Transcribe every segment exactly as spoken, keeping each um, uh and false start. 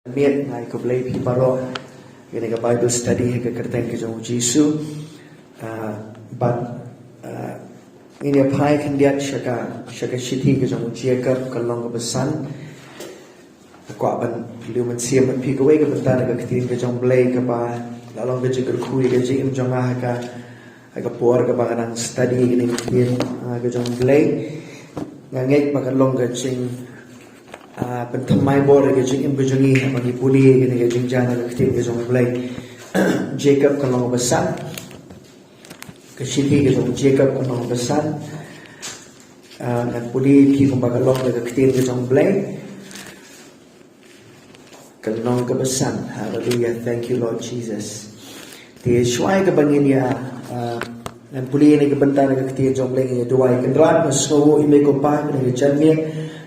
Miet, nga ai khublei phi baroh ïa kane ka Bible study ha ka kyrteng ka jong u Jisu. Ah, bad, ah, ngin ïa phai khyndiat sha ka, sha ka shithi ka jong u Jakob ka lynnong kaba san. Nga kwah ban pynlong mynsiem bad phi kawei ka bynta na ka ktien ka jong u Blei kaba la long ka jingkyrkhu ïa ka jingim jong nga ha ka, ha ka por kaba nga nang study ïa kane ka ktien, ah, ka jong u Blei. Nga ngeit ba kan long ka jing ah, pynthymmai bor ïa ka jingim ka jong ngi haba ngi pule ïa kane ka jingjan ka ktien ka jong u Blei. Jakob ka lynnong ba san. Ka shithi ka jong Jakob ka lynnong ba san. Ah, ngan pule ïa phi kumba ka long ka ktien ka jong u Blei. Ka lynnong kaba san. Hallelujah. Thank you, Lord Jesus. Te shuwa kaba ngin ïa, ah, ngan pule ïa kane ka bynta na ka ktien jong u Blei, ngin ïa duwai. Kynrad, nga sngewnguh ïa me ko Pa, kane ka janmiet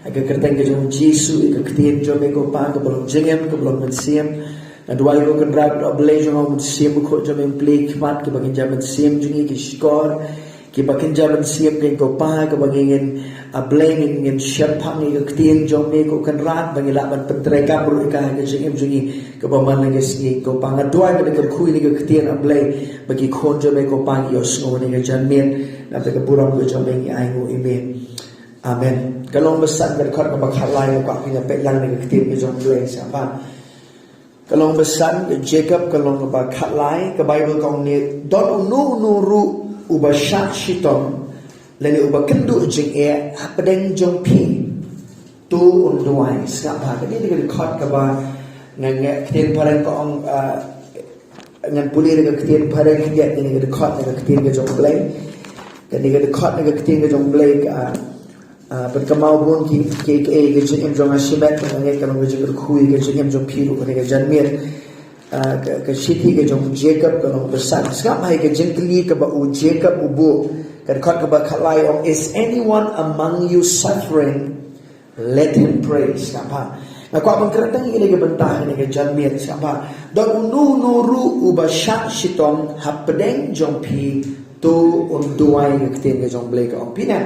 ha ka kyrteng ka jong u Jisu, ïa ka ktien jong me ko Pa kaba long jingim, kaba long mynsiem. Nga duwai ko Kynrad, ko Blei jong nga, u Mynsiem Bakhuid jong me un plie khmat kiba kynja mynsiem jong ngi, ki shkor kiba kynja mynsiem jong ngi ko Pa, kaba ngi ngin, ah, Blei, ngin, ngin shemphang ïa ka ktien jong me ko Kynrad, ba ngi lah ban pyntreikam ruh ïa ka ha ka jingim jong ngi kaba man la ka sngi ko Pa. Nga duwai ba da ka kyrkhu ïa kane ka ktien, ah Blei, ba ki khun jong me ko Pa ki ïohsngew ha kane ka janmiet. Na ka bynta ka burom ka jong me ngi ainguh ïa me. Amen. Ka lynnong ba san, ka dkhot kaba khatlai, nga kwah phin ïa peit lang na ka ktien ka jong u Blei sha ba. Ka lynnong ba san ka Jakob, ka lynnong kaba khatlai, ka Baibl ka ong ne: Don uno uno ruh uba shah shitom lane uba kynduh jingeh hapdeng jong phi, to un duwai. Sngap bha, kane ka dkhot kaba nga, nga, ktien phareng ka ong, ah, ngan pule ïa ka ktien phareng khyndiat, kane ka dkhot na ka ktien ka jong u Blei. Kane ka dkhot na ka ktien ka jong u Blei ka, ah, ah, pynkamai bun ki, ki, ki, ka jingim jong nga shimet, nga ngeit ka long ka jingkyrkhu ïa ka jingim jong phi ruh ha kane ka janmiet. Ah, ka, ka shithi ka jong u Jakob ka lynnong ba san. Sngap bha ïa ka jingkylli kaba u Jakob u buh. Ka dkhot kaba khatlai ong: Is anyone among you suffering? Let him pray. Sngap bha. Nga kwah ban kren tang ïa kane ka bynta ha kane ka janmiet, sngap bha. Don uno uno ruh uba shah shitom hapdeng jong phi, to un duwai, ka ktien ka jong u Blei ka ong. Phi ïa,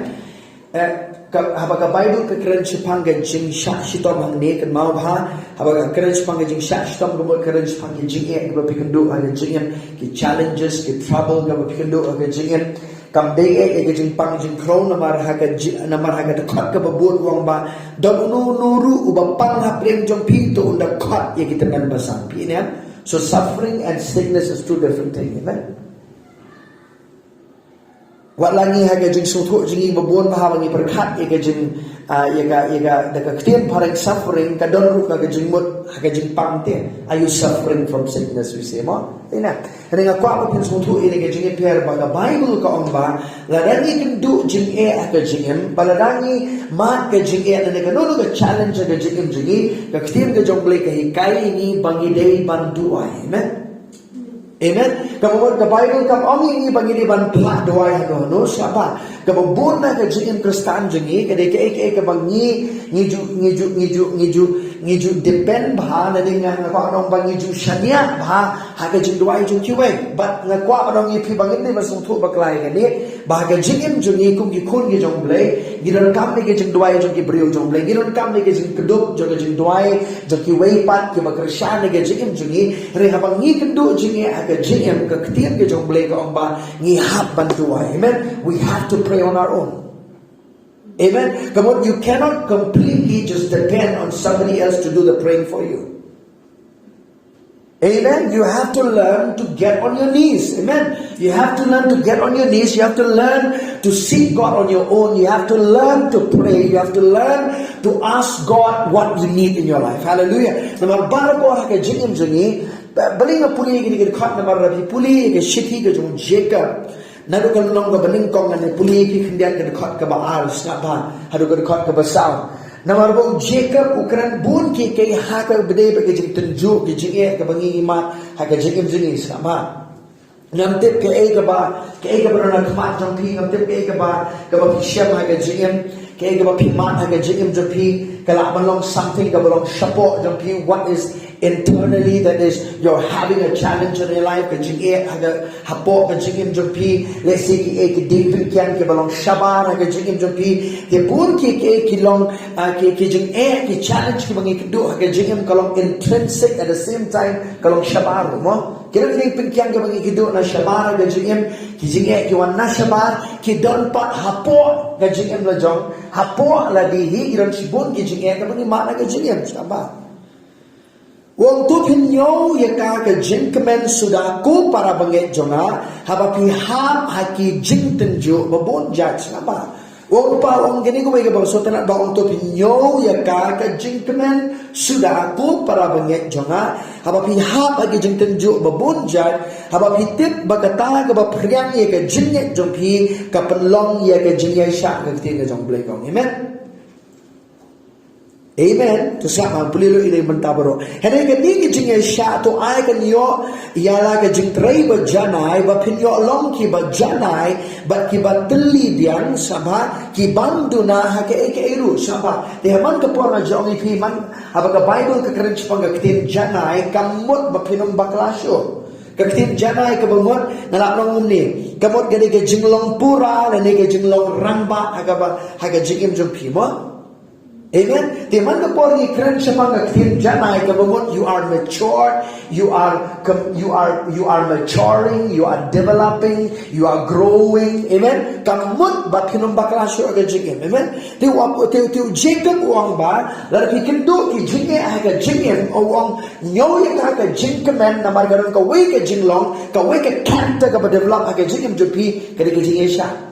eh, ka, haba ka Baibl ka kren shaphang ka jingshah shitom hangne, kynmaw bha, haba ka kren shaphang ka jingshah shitom, ka mut ka kren shaphang ka jingeh kaba phi kynduh ha ka jingim, ki challenges, ki trouble kaba phi kynduh ha ka jingim. Kam dei eh ïa ka jingpang jingkhrew, namar ha ka ji-, namar ha ka dkhot kaba bud u ong ba, don uno uno ruh uba pang hapdeng jong phi, to un da khot ïa ki tymmen basan. Phi ïa, so suffering and sickness is two different things, amen? Wat la ngi ha ka jingsngewthuh jong ngi ba bun bha ba ngi pyrkhat ïa ka jing, ah, ïa ka, ïa ka, da ka ktien phareng suffering, ka don ruh ka, ka jingmut ha ka jingpang te. Are you suffering from sickness, we say, mo? Ïa na. Hynrei nga kwah ba phin sngewthuh ïa ka jingïapher ba ka Baibl ka ong ba, lada ngi kynduh jingeh ha ka jingim, ba lada ngi mad ka jingeh lane kano kano ka challenge ha ka jingim jong ngi, ka ktien ka jong u Blei ka hikai ïa ngi ba ngi dei ban duwai. Amen. Amen. Kaba mut ka Baibl kam ong ïa ngi ba ngi dei ban phah duwai hano hano, sngap bha. Kaba bun na ka jingim Khristan jong ngi, ka dei kaei kaei kaba ngi, ngi ju, ngi ju, ngi ju, ngi ju, ngi ju depend bha, lane nga, nga kwah ban ong ba ngi ju shaniah bha ha ka jingduwai jong kiwei. Bad nga kwah ban ong ïa phi ba ngin dei ban sngewthuh bakla ïa kane, ba ha ka jingim jong ngi kum ki khun ki jong u Blei, ngi donkam ïa ka jingduwai jong ki briew jong u Blei, ngi donkam ïa ka jingkdup jong ka jingduwai jong kiwei pat kiba kyrshan ïa ka jingim jong ngi. Hynrei haba ngi kynduh jingeh ha ka jingim, ka ktien ka jong u Blei ka ong ba ngi hap ban duwai. Amen. We have to pray on our own. Amen. Come on, you cannot completely just depend on somebody else to do the praying for you. Amen. You have to learn to get on your knees. Amen. You have to learn to get on your knees. You have to learn to seek God on your own. You have to learn to pray. You have to learn to ask God what you need in your life. Hallelujah. Namar barabor ha ka jingim jong ngi, ba-, balei nga pule ïa kine ki dkhot, namar lada phi pule ïa ka shithi ka jong u Jakob, naduh ka lynnong kaba nyngkong, ngan ïa pule ïa phi khyndiat ka dkhot kaba ar, sngap bha, haduh ka dkhot kaba saw. Namar ba u Jakob u kren bun kiei kiei ha kaba ïadei bad ka jingtynjuh, ka jingeh kaba ngi mad ha ka jingim jong ngi, sngap bha. Ngam tip kaei kaba, kaei kaba don ha khmat jong phi, ngam tip kaei kaba, kaba phi shem ha ka jingim, kaei kaba phi mad ha ka jingim jong phi, ka lah ban long something kaba long shapoh jong phi, what is Internally, that is, you're having a challenge in your life, ka jingeh ha ka, hapoh ka jingim jong phi, let's say, ki eh ki diengpyngkiang kiba long shabar ha ka jingim jong phi, te bun ki eh ki long, ah, ki, ki jingeh, ki challenge kiba ngi kynduh ha ka jingim ka long intrinsic, at the same time ka long shabar, mo? Ki long ki diengpyngkiang kiba ngi kynduh na shabar ha ka jingim, ki jingeh ki wan na shabar, ki don pat hapoh ka jingim la jong, hapoh lade hi ki don shibun ki jingeh kiba ngi mad ha ka jingim, shabar. U ong, to phin ñiew ïa ka ka jingkmen suda ko para bangeit jong nga, haba phi hap ha ki jingtynjuh ba bun jait, shabar. U ong, pa, u ong kine kawei kaba sngewtynnat ba ong, to phin ñiew ïa ka ka jingkmen suda ko para bangeit jong nga, haba phi hap ha ki jingtynjuh ba bun jait, haba phi tip ba kata kaba phriang ïa ka jingngeit jong phi ka pynlong ïa ka jingïaishah, ka ktien ka jong U Blei ka ong. Amen. Amen. To sngap ma pule ruh ine mynta baroh. Hynrei kane ka jingïaishah to ai kan ïoh ïa la ka jingtrei ba janai, ba phin ïoh long kiba janai bad kiba tylli biang, shabar, ki ban duna ha kaei kaei ruh, shabar. Te ha man ka por nga ju ong ïa phi, man haba ka Baibl ka kren shaphang ka ktien janai, kam mut ba phin ym bakla shuh. Ka ktien janai kaba mut, nga lah ban ong kumne, ka mut ka dei ka jinglong pura lane ka jinglong rangbah ha kaba, ha ka jingim jong phi, mo? Amen. Te man ka por ngi kren shaphang ka ktien janai kaba mut, you are mature, you are com-, you are, you are maturing, you are developing, you are growing. Amen. Kam mut ba phin ym bakla shuh ha ka jingim. Amen. Te u, te, te u Jacob u ong ba lada phi kynduh ki jingeh ha ka jingim, u ong, ñiew ïa ka ka jingkmen, namar ka don kawei ka jinglong, kawei ka character kaba develop ha ka jingim jong phi, ka dei ka jingïaishah.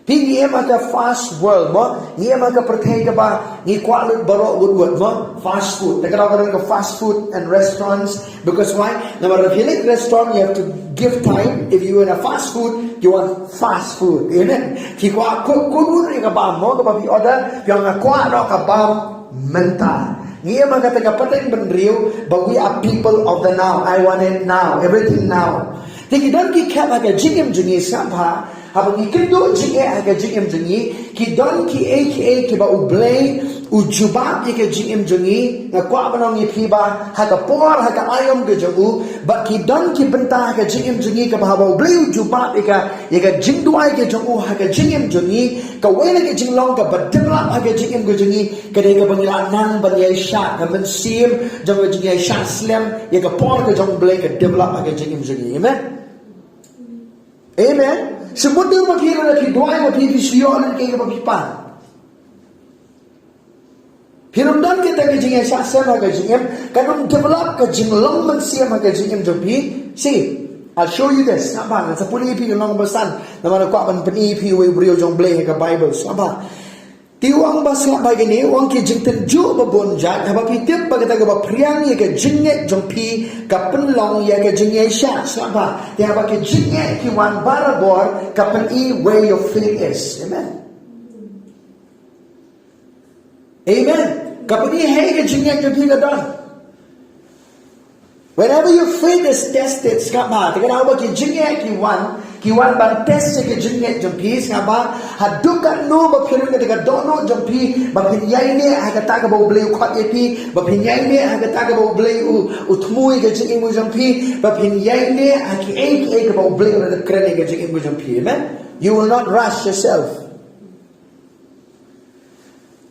Phi, ngi im ha ka fast world, mo? Ngi im ha ka pyrthei kaba ngi kwah lut baroh wut wut, mo? Fast food. Te ka daw ka don ka fast food and restaurants. Because why? Namar if you like restaurant, you have to give time. If you in a fast food, you want fast food. Amen. Phi kwah kut kut wut ïa ka bam, mo, kaba phi order, phi ong nga kwah noh ka bam mynta. Ngi im ha kata ka pateng bynriew ba we are people of the now. I want it now. Everything now. Te ki don ki khep ha ka jingim jong ngi, sngap bha, haba ngi kynduh jingeh ha ka jingim jong ngi, ki don kiei kiei kiba U Blei u jubab ïa ka jingim jong ngi. Nga kwah ban ong ïa phi ba ha ka por, ha ka aïom ka jong u, bad ki don ki bynta ha ka jingim jong ngi kaba haba U Blei u jubab ïa ka, ïa ka jingduwai ka jong u ha ka jingim jong ngi, kawei na ka jinglong kaba develop ha ka jingim ka jong ngi, ka dei kaba ngi la nang ban ïaishah, ka mynsiem jong ka jingïaishah slem ïa ka por ka jong U Blei ka develop ha ka jingim jong ngi. Amen. Amen. Shu mut dur ba phi, lada phi duwai ba phi, phi shu ïoh lynti kaba phi pan. Phi nym don kata ka jingïaishah slem ha ka jingim, ka nym develop ka jinglong mynsiem ha ka jingim jong phi. See, I'll show you this. Sngap bha, ngan sa pule ïa phi ka long ba san. Namar nga kwah ban pyni ïa phi uwei u briew jong U Blei ha ka Baibl. Sngap bha. Te u ong ba, sngap bha kine, u ong, ki jingtynjuh ba bun jait, haba phi tip ba kata kaba phriang ïa ka jingngeit jong phi ka pynlong ïa ka jingïaishah, sngap bha. Te haba ki jingngeit ki wan barabor, ka pyni where your faith is. Amen. Amen. Ka pyni hei ka jingngeit jong phi ka don. Whenever your faith is tested, sngap bha, te kane ba ki jingngeit ki wan, ki wan ban test ïa ka jingngeit jong phi, sngap bha, haduh katno ba phi rung ïa ka dohnud jong phi ba phin ïaineh ha kata kaba U Blei u khot ïa phi, ba phin ïaineh ha kata kaba U Blei u, u thmu ïa ka jingim jong phi, ba phin ïaineh ha kiei kiei kaba U Blei u la dep kren ïa ka jingim jong phi. Amen. You will not rush yourself.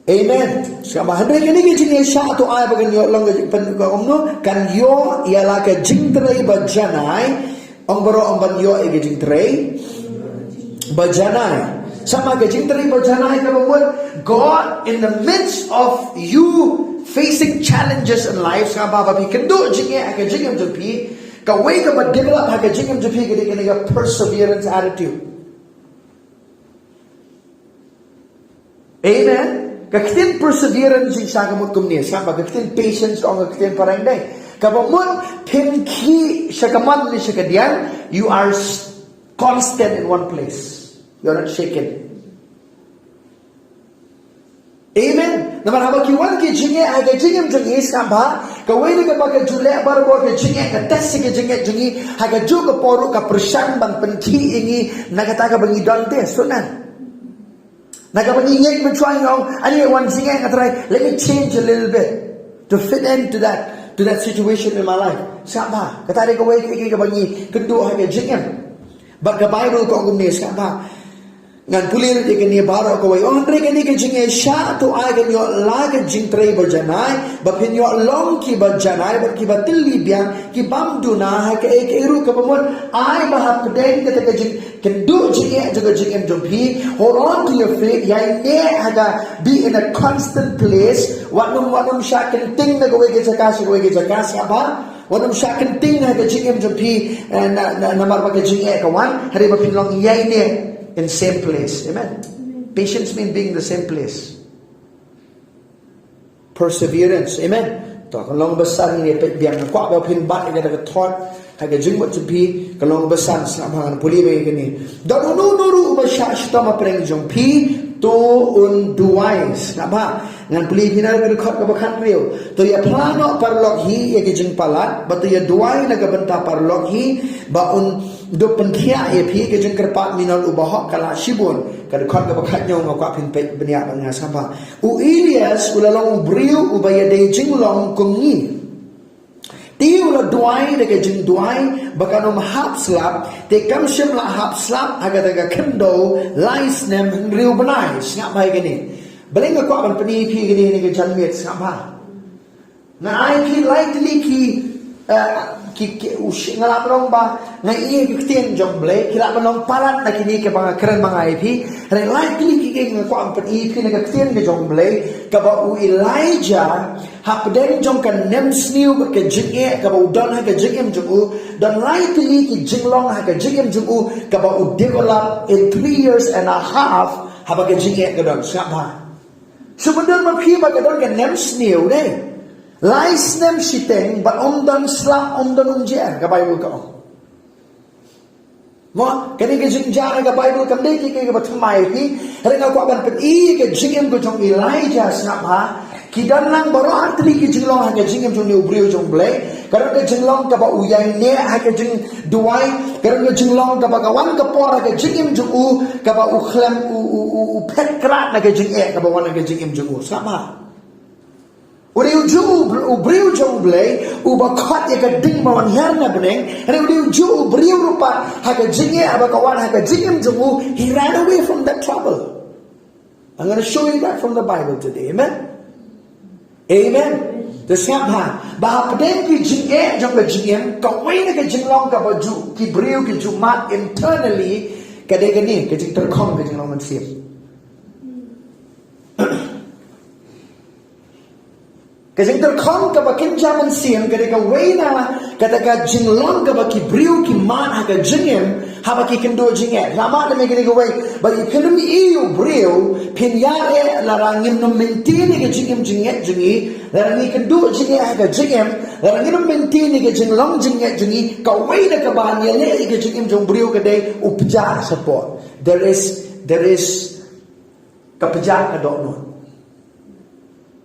Amen. Sngap bha, hynrei kane ka jingïaishah to ai ba kan ïoh long ka jingpyn, ka ong no, kan ïoh ïa la ka jingtrei ba janai. Ong baroh, ong ban ïoh ïa ka jingtrei ba janai. Sngap bha, ka jingtrei ba janai kaba mut, God, in the midst of you facing challenges in life, sngap bha, ba phi kynduh jingeh ha ka jingim jong phi, kawei kaba develop ha ka jingim jong phi ka dei kane ka perseverance attitude. Amen. Ka ktien perseverance jong ngi sa ka mut kumne, sngap bha, ka ktien patience ong ka ktien phareng dei. Kaba mut phin khih sha ka mon ne sha ka diang, you are s-, constant in one place. You are not shaken. Amen. Namar haba ki wan ki jingeh ha ka jingim jong ngi, sngap bha, kawei na kaba ka ju leh barabor ka jingeh, ka test ka jingeh jong ngi, ha kajuh ka por ruh ka pyrshang ban pynkhih ïa ngi na kata kaba ngi don te, sngewthuh. Na kaba ngi ngeit mynshuwa ngi ong, ani wan jingeh nga Trai, let me change a little bit. to fit into that, to that situation in my life. Sngap bha, kata dei kawei ka, ka, kaba ngi kynduh ha ka jingim. Bad ka Bible ka ong kumne, sngap bha. Ngan pule ruh ïa kane baroh kawei. Ong, hynrei kane ka jingïaishah to ai kan ïoh la ka jingtrei ba janai, ba phin ïoh long kiba janai bad kiba tylli biang, ki bym duna ha kaei kaei ruh. Kaba mut, ai ba hapdeng kata ka jing kynduh jingeh jong ka jingim jong phi, hold on to your faith, ïaineh ha ka, be in a constant place, wat nym, wat nym shah kynting na kawei ka jaka sha kawei ka jaka, sngap bha. Wat nym shah kynting ha ka jingim jong phi, eh, na, na, namar ba ka jingeh ka wan, hynrei ba phin long ïaineh in same place. Amen. Patience mean being the same place. Perseverance. Amen. To, kan long ba san ne peit biang, kwah ba phin bat ïa ka thot ha ka jingmut jong phi, kan long ba san. Sngap bha, ngan pule ba ïa kane. Don uno uno ruh uba shah shitom hapdeng jong phi, to un duwai. Sngap bha. Ngan pule phi na ka dkhot kaba khathynriew. To ïaphla noh paralok hi ïa ka jingpalat, bad to ïaduwai na ka bynta paralok hi, ba un dup pynkhiah ïa phi. Ka jingkyrpad minot u bahok ka lah shibun. Ka dkhot kaba khathynñiew nga kwah phin peit bniah bad nga, sngap bha. U Elias u la long u briew uba ïadei jinglong kum ngi. Te u la duwai da ka jingduwai ba kan ym hap slap, te kam shym la hap slap ha kata ka khyndew lai snem hynriew bnai. Sngap bha ïa kane. Balei nga kwah ban pyni ïa phi kane ha kane ka janmiet, sngap bha. Nga ai phi lai tylli ki, eh, ki, ki, u shi-, nga lah ban ong ba nga ïohi ha ka ktien jong U Blei, ki lah ban long palat na kine kiba nga kren ma nga ïa phi. Hynrei lai tylli ki, ki nga kwah ban pyni ïa phi na ka ktien ka jong U Blei, kaba u Elijah, hapdeng jong ka nemsniew bad ka jingeh kaba u don ha ka jingim jong u, don lai tylli ki jinglong ha ka jingim jong u kaba u develop in three years and a half, haba ka jingeh ka don. Sngap bha. Shu ban don ma phi ba ka don ka nemsniew, dei. Lai snem shiteng bad ym don slap, ym don umjer, ka Bible ka ong. Mo, kane ka jingjia ha ka Bible kam dei ka, ka, kaba thymmai ïa phi. Hynrei nga kwah ban pyni ïa ka jingim ka jong Elijah, sngap bha. Ki don lang baroh artylli ki jinglong ha ka jingim jong une u briew jong U Blei. Ka don ka jinglong kaba u ïaineh ha ka jingduwai. Ka don ka jinglong kaba ka wan ka por ha ka jingim jong u, kaba u khlem, u, u, u, u phet krad na ka jingeh kaba wan ha ka jingim jong u. Sngap bha. U dei ujuh u br-, u briew jong U Blei, uba khot ïa ka ding ba wan hiar na bneng, hynrei u dei ujuh u briew ruh pat, ha ka jingeh, haba ka wan ha ka jingim jong u, he ran away from that trouble. I'm gonna show you that from the Bible today. Amen? Amen. Te sngap bha, ba hapdeng ki jingeh jong ka jingim, kawei na ka jinglong kaba ju, ki briew ki ju mad internally, ka dei kane, ka jingtyrkhong ka jinglong mynsiem. Ka jingtyrkhong kaba kynja mynsiem ka dei kawei na kata ka jinglong kaba ki briew ki mad ha ka jingim, haba ki kynduh jingeh. Namar lada me kane kawei, ba phin ym ïohi u briew, phin ïa eh lada ngim nym maintain ïa ka jingim jingngeit jong ngi, lada ngi kynduh jingeh ha ka jingim, lada ngim nym maintain ïa ka jinglong jingngeit jong ngi, kawei na kaba ngi ïaleh ïa ka jingim jong u briew ka dei u pjah shapoh. There is, there is Ka pjah ka dohnud.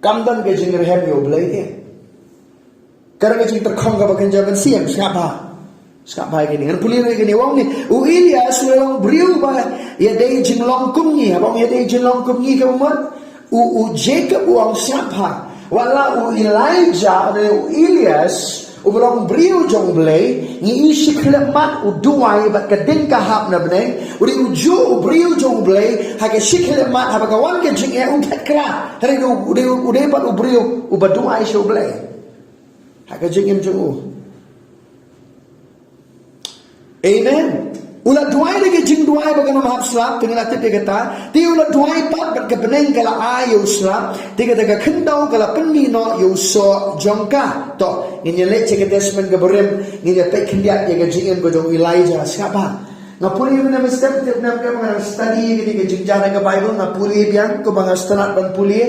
Kam don ka jingrhem ïa U Blei te. Ka don ka jingtyrkhong kaba kynja mynsiem, sngap bha. Sngap bha ïa kane. Ngan pule ïa kane, u ong ne, u Elias u long briew ba ïadei jinglong kum ngi, haba ong ïadei jinglong kum ngi ka mut. U, u Jacob u ong sngap bha. Wat la u Elijah, u Elias, uba long briew jong U Blei, ngi i shi khyllipmat u duwai bad ka ding ka hap na bneng, u dei ujuh u briew jong U Blei, ha ka shi khyllipmat haba ka wan ka jingeh u phet krad. Hynrei u dei, u dei pat u briew uba duwai sha U Blei. Ha ka jingim jong u. Amen. U la duwai da ka jingduwai ba kan ym hap slap, te ngi la tip ïa kata. Te u la duwai pat bad ka bneng ka la ai ïa u slap, te kata ka khyndew ka la pynmih noh ïa u soh jong ka. To, ngin ïa leit sha ka Testament kaba rim, ngin ïa peit khyndiat ïa ka jingim ka jong u Elijah, sngap bha. Nga pule mynne mynstep, tip ne em, nga study ïa kane ka jingjia na ka Bible, nga pule biang, kumba nga sngewtynnat ban pule.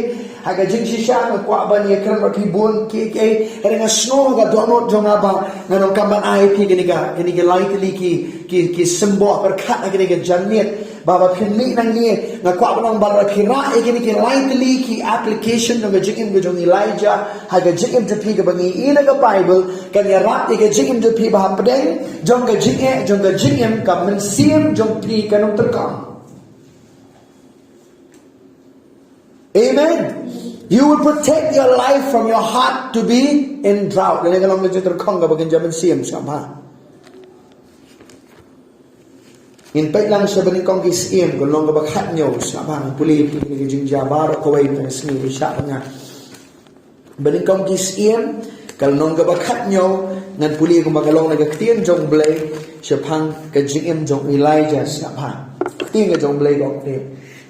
Ha ka jingshisha nga kwah ban ïakren bad phi bun kiei kiei, hynrei nga sngew ha ka dohnud jong nga ba ngan ong kam ban ai phi kane ka, kane ka lai tylli ki, ki, ki symbol pyrkhat ha kane ka janmiet. Ba, ba phin mih nangne, nga kwah ban ong ba lada phi rah ïa kine ki lai tylli ki application jong ka jingim ka jong Elijah ha ka jingim jong phi kaba ngi i na ka Bible, kan ïarap ïa ka jingim jong phi ba hapdeng jong ka jingeh jong ka jingim, ka mynsiem jong phi kan ym tyrkhong. Amen. You will protect your life from your heart to be in drought. Kane ka long ka jingtyrkhong kaba kynja mynsiem, sngap bha. Ngin peit lang sha Banyngkong ki Syiem, ka lynnong kaba khathynñiew, sngap bha, ngan pule ïa kine ki jingjia baroh kawei mynta ka sngi, shah bha nga. Banyngkong ki Syiem, ka lynnong kaba khathynñiew, ngan pule kumba ka long na ka ktien jong U Blei shaphang ka jingim jong u Elijah, sngap bha. Ktien ka jong U Blei ka ong kumne.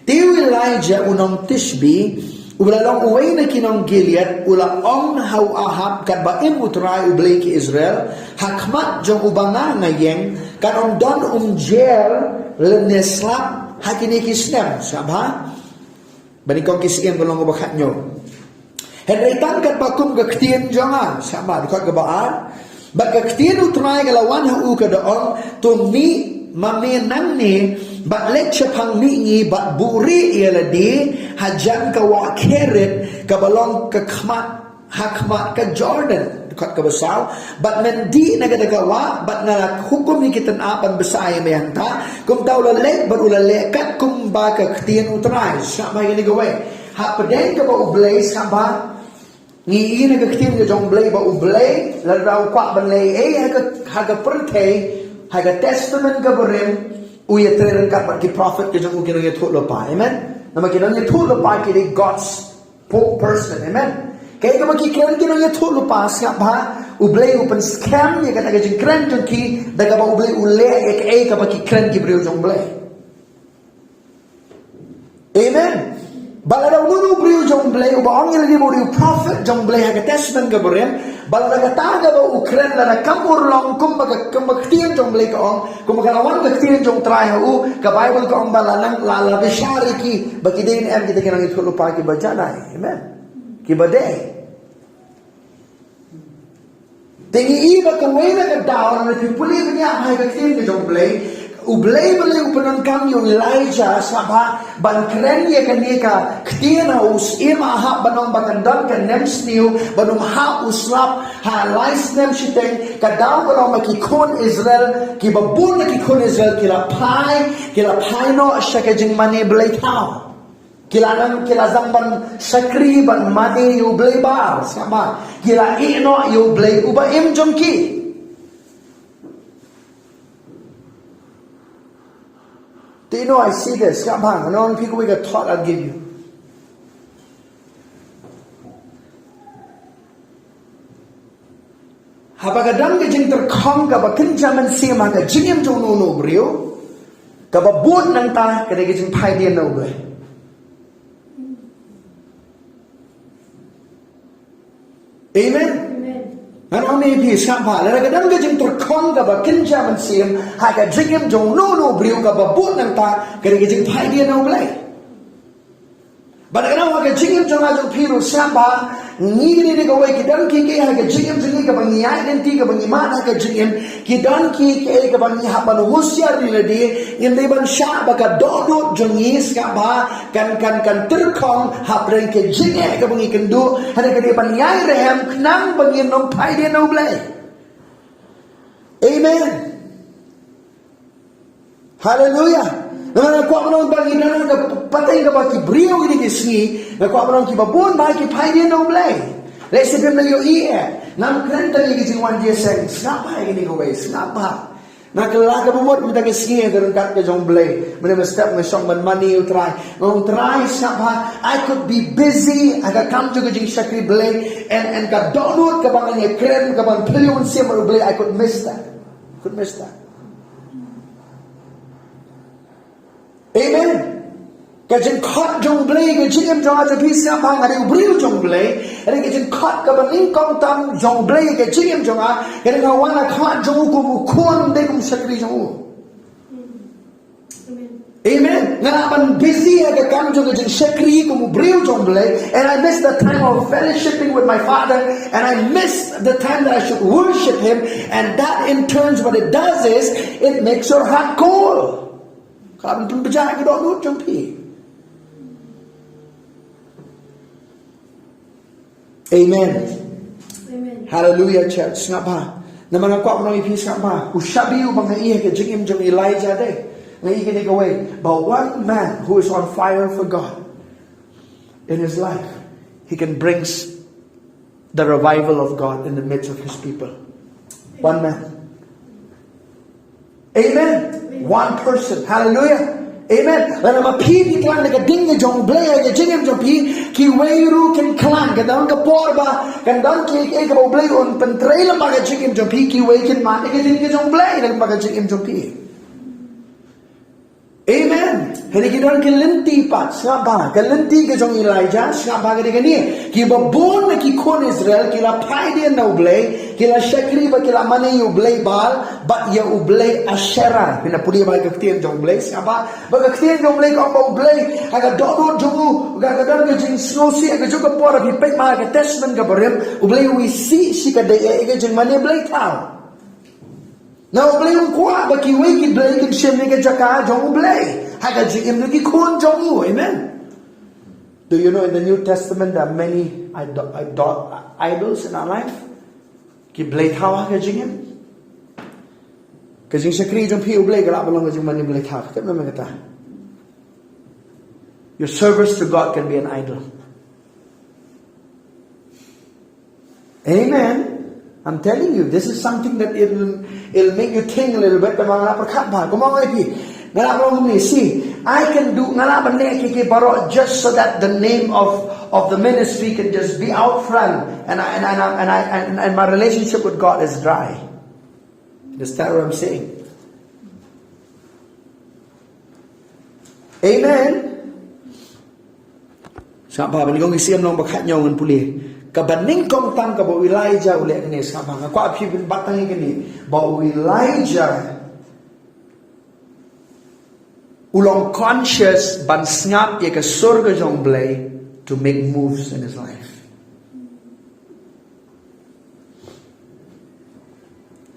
Te u Elijah u nong Tishbe, uba la long uwei na ki nong Gilead, u la ong ha u Ahab, katba im U Trai U Blei ki Israel ha khmat jong uba nga nga ïeng, kan ym don umjer lane slap ha kine ki snem, sngap bha. Banyngkong ki Syiem, ka lynnong kaba khathynñiew. Hynrei tang katba kum ka ktien jong nga, sngap bha, dkhot kaba ar. Bad ka ktien U Trai ka la wan ha u, ka da ong, to mih ma me nangne bad leit shaphang mihngi bad buhrieh ïa lade hajan ka wah Kerit kaba long ka khmat, ha khmat ka Jordan. Dkhot kaba saw. Bad men dih na kata ka wah, bad nga la hukum ïa ki tynnat ban bsa ïa me hangta. Kumta u la leit bad u la leh katkum ba ka ktien U Trai. Sngap bha ïa kane kawei. Hapdeng kaba U Blei, sngap bha, ngi ïohi na ka ktien ka jong U Blei ba U Blei lada u kwah ban leh ei ha ka, ha ka pyrthei, ha ka Testament kaba rim, u ïatrei ryngkat bad ki prophet ka jong u, ki nongïathuhlypa. Amen. Namar ki nongïathuhlypa ki dei God's po-, person. Amen. Kaei kaba ki kren ki nongïathuhlypa, sngap bha, U Blei u pynskhem ïa kata ka jingkren jong ki da kaba U Blei u leh ïa kaei kaba ki kren ki briew jong U Blei. Amen. Bad lada uno uno u briew jong U Blei uba ong ïa lade ba u dei u prophet jong U Blei ha ka Testament kaba rim, bad lada kata kaba u kren lada kam urlong kumba ka, kumba ka ktien jong U Blei ka ong, kumba ka la wan ka ktien jong U Trai ha u, ka Baibl ka ong ba la nang, la, la bishar ïa ki ba ki dei ne em kita ki nongïathuhlypa kiba janai. Amen. Kiba dei. Te ngi ïohi ba kawei na ka daw, lada phi pule bniah ha ka ktien ka jong U Blei, U Blei balei u pyndonkam ïa u Elijah, sngap bha, ban kren ïa kane ka ktien ha u Syiem Ahab, ban ong ba kan don ka nemsniew ban ym hap u slap ha lai snem shiteng. Ka daw ka long ba ki khun Israel, kiba bun na ki khun Israel ki la phai, ki la phai noh sha ka jingmane blei thaw. Ki la nang, ki la zang ban shakri, ban mane ïa u blei Baal, sngap bha. Ki la ïeh noh ïa U Blei uba im jong ki. Do you know, I see this, sngap bha, ngan ong ïa phi kawei ka thought I'll give you. Haba ka don ka jingtyrkhong kaba kynja mynsiem ha ka jingim jong uno uno u briew, kaba bud nangta ka dei ka jingphaidien na U Blei. Amen. Amen. Ngan ong ïa phi, sngap bha, lada ka don ka jingtyrkhong kaba kynja mynsiem ha ka jingim jong uno uno u briew, kaba bud nangta ka dei ka jingphaidien na U Blei. Bad ka daw ha ka jingim jong nga jong phi ruh, sngap bha, ngi kine, kawei, ki don kiei kiei ha ka jingim jong ngi kaba ngi ïaid lynti, kaba ngi mad ha ka jingim. Ki don kiei kiei kaba ngi hap ban husiar ïa lade, ngim dei ban shah ba ka dohnud jong ngi, sngap bha, kan, kan, kan tyrkhong hapdeng ka jingeh kaba ngi kynduh. Hynrei ka dei ban ïai rhem khnang ba ngin ym phaidien na U Blei. Amen. Haleluya. Namar nga kwah ban ong ba ngi don ha ka pateng kaba ki briew kine ki sngi, nga kwah ban ong kiba bun ba ki phaidien na U Blei. Lehse phim la ïohi eh. Ngam kren tang ïa ki jingwan jingïaseng. Sngap bha ïa kine kawei, sngap bha. Nga kylla kaba mut mynta ka sngi ha ka ryngkat ka jong U Blei. Mynne mynstep nga shong ban mane ïa U Trai. Nga ong, Trai, sngap bha, I could be busy ha ka kam jong ka jingshakri Blei, and, and ka dohnud kaba ngan ïakren, kaba ngan phylliew mynsiem bad U Blei, I could miss that. Could miss that. Amen. Ka jingkhot jong U Blei ha ka jingim jong nga jong phi, sngap bha, nga dei u briew jong U Blei. Hynrei ka jingkhot kaba nyngkong tam jong U Blei ha ka jingim jong nga, ka dei nga wan ha khmat jong u kum u khun, ym dei kum u shakri jong u. Amen. Nga lah ban busy ha ka kam jong ka jingshakri kum u briew jong U Blei, and I miss the time of fellowshipping with my Father, and I miss the time that I should worship Him, and that in turns what it does is it makes your heart cold. Ka lah ban pynbjah ïa ka dohnud jong phi. Amen. Amen. Hallelujah, church. Sngap bha. Namar nga kwah ban ong ïa phi, sngap bha. U shabi uba nga ïohi ha ka jingim jong Elijah de, nga ïohi kane kawei, ba one man who is on fire for God. in his life, he can bring s- the revival of God in the midst of his people. One man. Amen. One person. Hallelujah. Amen. Lada ma phi phi klang da ka ding ka jong U Blei ha ka jingim jong phi, kiwei ruh kin klang. Kan don ka por ba kan don kiei kiei kaba U Blei un pyntrei lyngba ka jingim jong phi, kiwei kin mad ïa ka ding ka jong U Blei lyngba ka jingim jong phi. Amen. Hynrei ki don ki lynti pat, sngap bha, ka lynti ka jong Elijah, sngap bha ka dei kane. Kiba bun na ki khun Israel ki la phai dien na U Blei, ki la shakri bad ki la mane ïa u blei Baal bad ïa u blei Asherah. Phin da pule bha ka ktien jong U Blei, sngap bha, bad ka ktien jong U Blei ka ong ba U Blei ha ka dohnud jong u, ka, ka don ka jingsngewsih ha kajuh ka por. Phi peit ma ha ka Testament kaba rim, U Blei u isih shi ka dei ïa ka jingmane blei thaw. Na U Blei um kwah ba kiwei ki blei kin shim ïa ka jaka jong U Blei ha ka jingim jong ki khun jong u. Amen. Do you know in the New Testament there are many idol, idol, idols in our life? Ki blei thaw ha ka jingim. Ka jingshakri jong phi U Blei ka lah ban long ka jingmane blei thaw. Tip namar kata. Your service to God can be an idol. Amen. I'm telling you, this is something that it'll, it'll make you think a little bit. Tangba nga la pyrkhat bha, kumba nga ong ïa phi, nga la ong ïa phi, see, I can do, nga lah ban leh kiei kiei baroh just so that the name of, of the ministry can just be out front, and I, and, and, and, I, and, and my relationship with God is dry. Understand what I'm saying? Amen. Sngap bha, Banyngkong Isih lynnong ba khatñiew ngan pule. Kaba nyngkong tam kaba u Elijah u leh kane, sngap bha, nga kwah phi phin bat tang ïa kane. Ba u Elijah u long conscious ban sngap ïa ka sur ka jong U Blei to make moves in his life.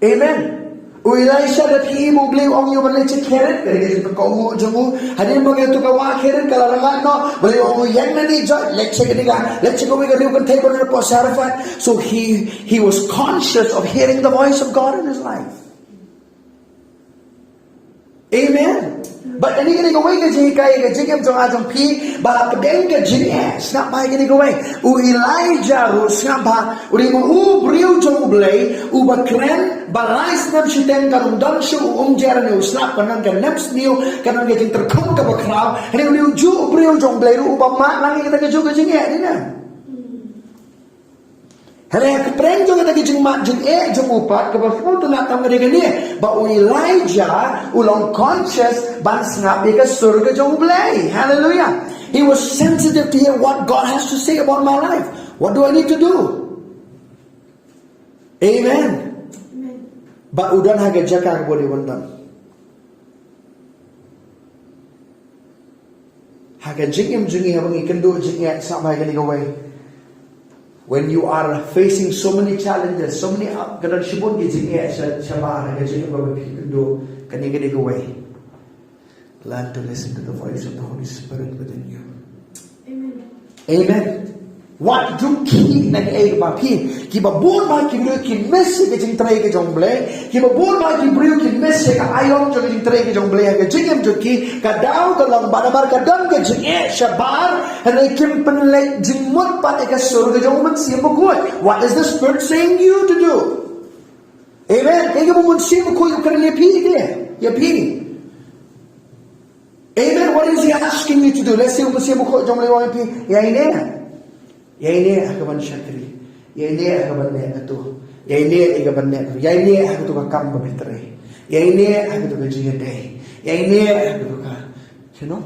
Amen. U Elisha da phi i ba U Blei u ong ïa u ban leit sha Kerith, ka dei ka jingpynkohnguh jong u. Hadien ba ka tu ka wah Kerith ka la rangad noh, U Blei u ong ïa u, ïeng na ne jot, leit sha kane ka, leit sha kawei ka riew kynthei ba don hapoh Zarephath. So he, he was conscious of hearing the voice of God in his life. Amen. But kane ka dei kawei ka jinghikai ka jingim jong nga jong phi, ba hapdeng ka jingeh, sngap bha ïa kane kawei. U Elijah ruh, sngap bha, u dei ma u briew jong U Blei uba kren, ba lai snem shiteng kan ym don shuh, u um jer ne u slap, kan don ka nemsniew, kan don ka jingtyrkhong kaba khraw. Hynrei u dei ujuh u briew jong U Blei ruh uba mad lang ïa kata kajuh ka jingeh, dei ne? Hynrei ha ka pyrthei jong kata ka jingmad jingeh jong u pat, kaba sngewtynnat tam ka dei kane, ba u Elijah u long conscious ban sngap ïa ka sur ka jong U Blei. Hallelujah. He was sensitive to hear what God has to say about my life. What do I need to do? Amen. Ba u don ha ka jaka kaba u dei ban don. Ha ka jingim jong ngi haba ngi kynduh jingeh, sngap bha ïa kane kawei. When you are facing so many challenges, so many up, ka don shibun ki jingeh sha, shabar ha ka jingim kaba phi kynduh, kane ka dei kawei. Learn to listen to the voice of the Holy Spirit within you. Amen. Amen. Wat ju khih na kaei kaba phi, kiba bun bha ki briew ki miss ïa ka jingtrei ka jong U Blei, kiba bun bha ki briew ki miss ïa ka aïom jong ka jingtrei ka jong U Blei ha ka jingim jong ki, ka daw ka long ba namar ka don ka jingeh shabar, hynrei kim pynleit jingmut pat ïa ka sur ka jong U Mynsiem Bakhuid. What is the Spirit saying you to do? Amen. Kaei kaba U Mynsiem Bakhuid u kren ïa phi, ïa phi. Amen. What is he asking you to do? Let's say U Mynsiem Bakhuid jong U Blei u ong ïa phi, ïaineh. Ïaineh ha kaban shakri. Ïaineh ha kaban leh katu. Ïaineh ha kaban leh katu. Ïaineh ha katu ka kam ba phi trei. Ïaineh ha katu ka jingïadei. Ïaineh ha katu ka, you know.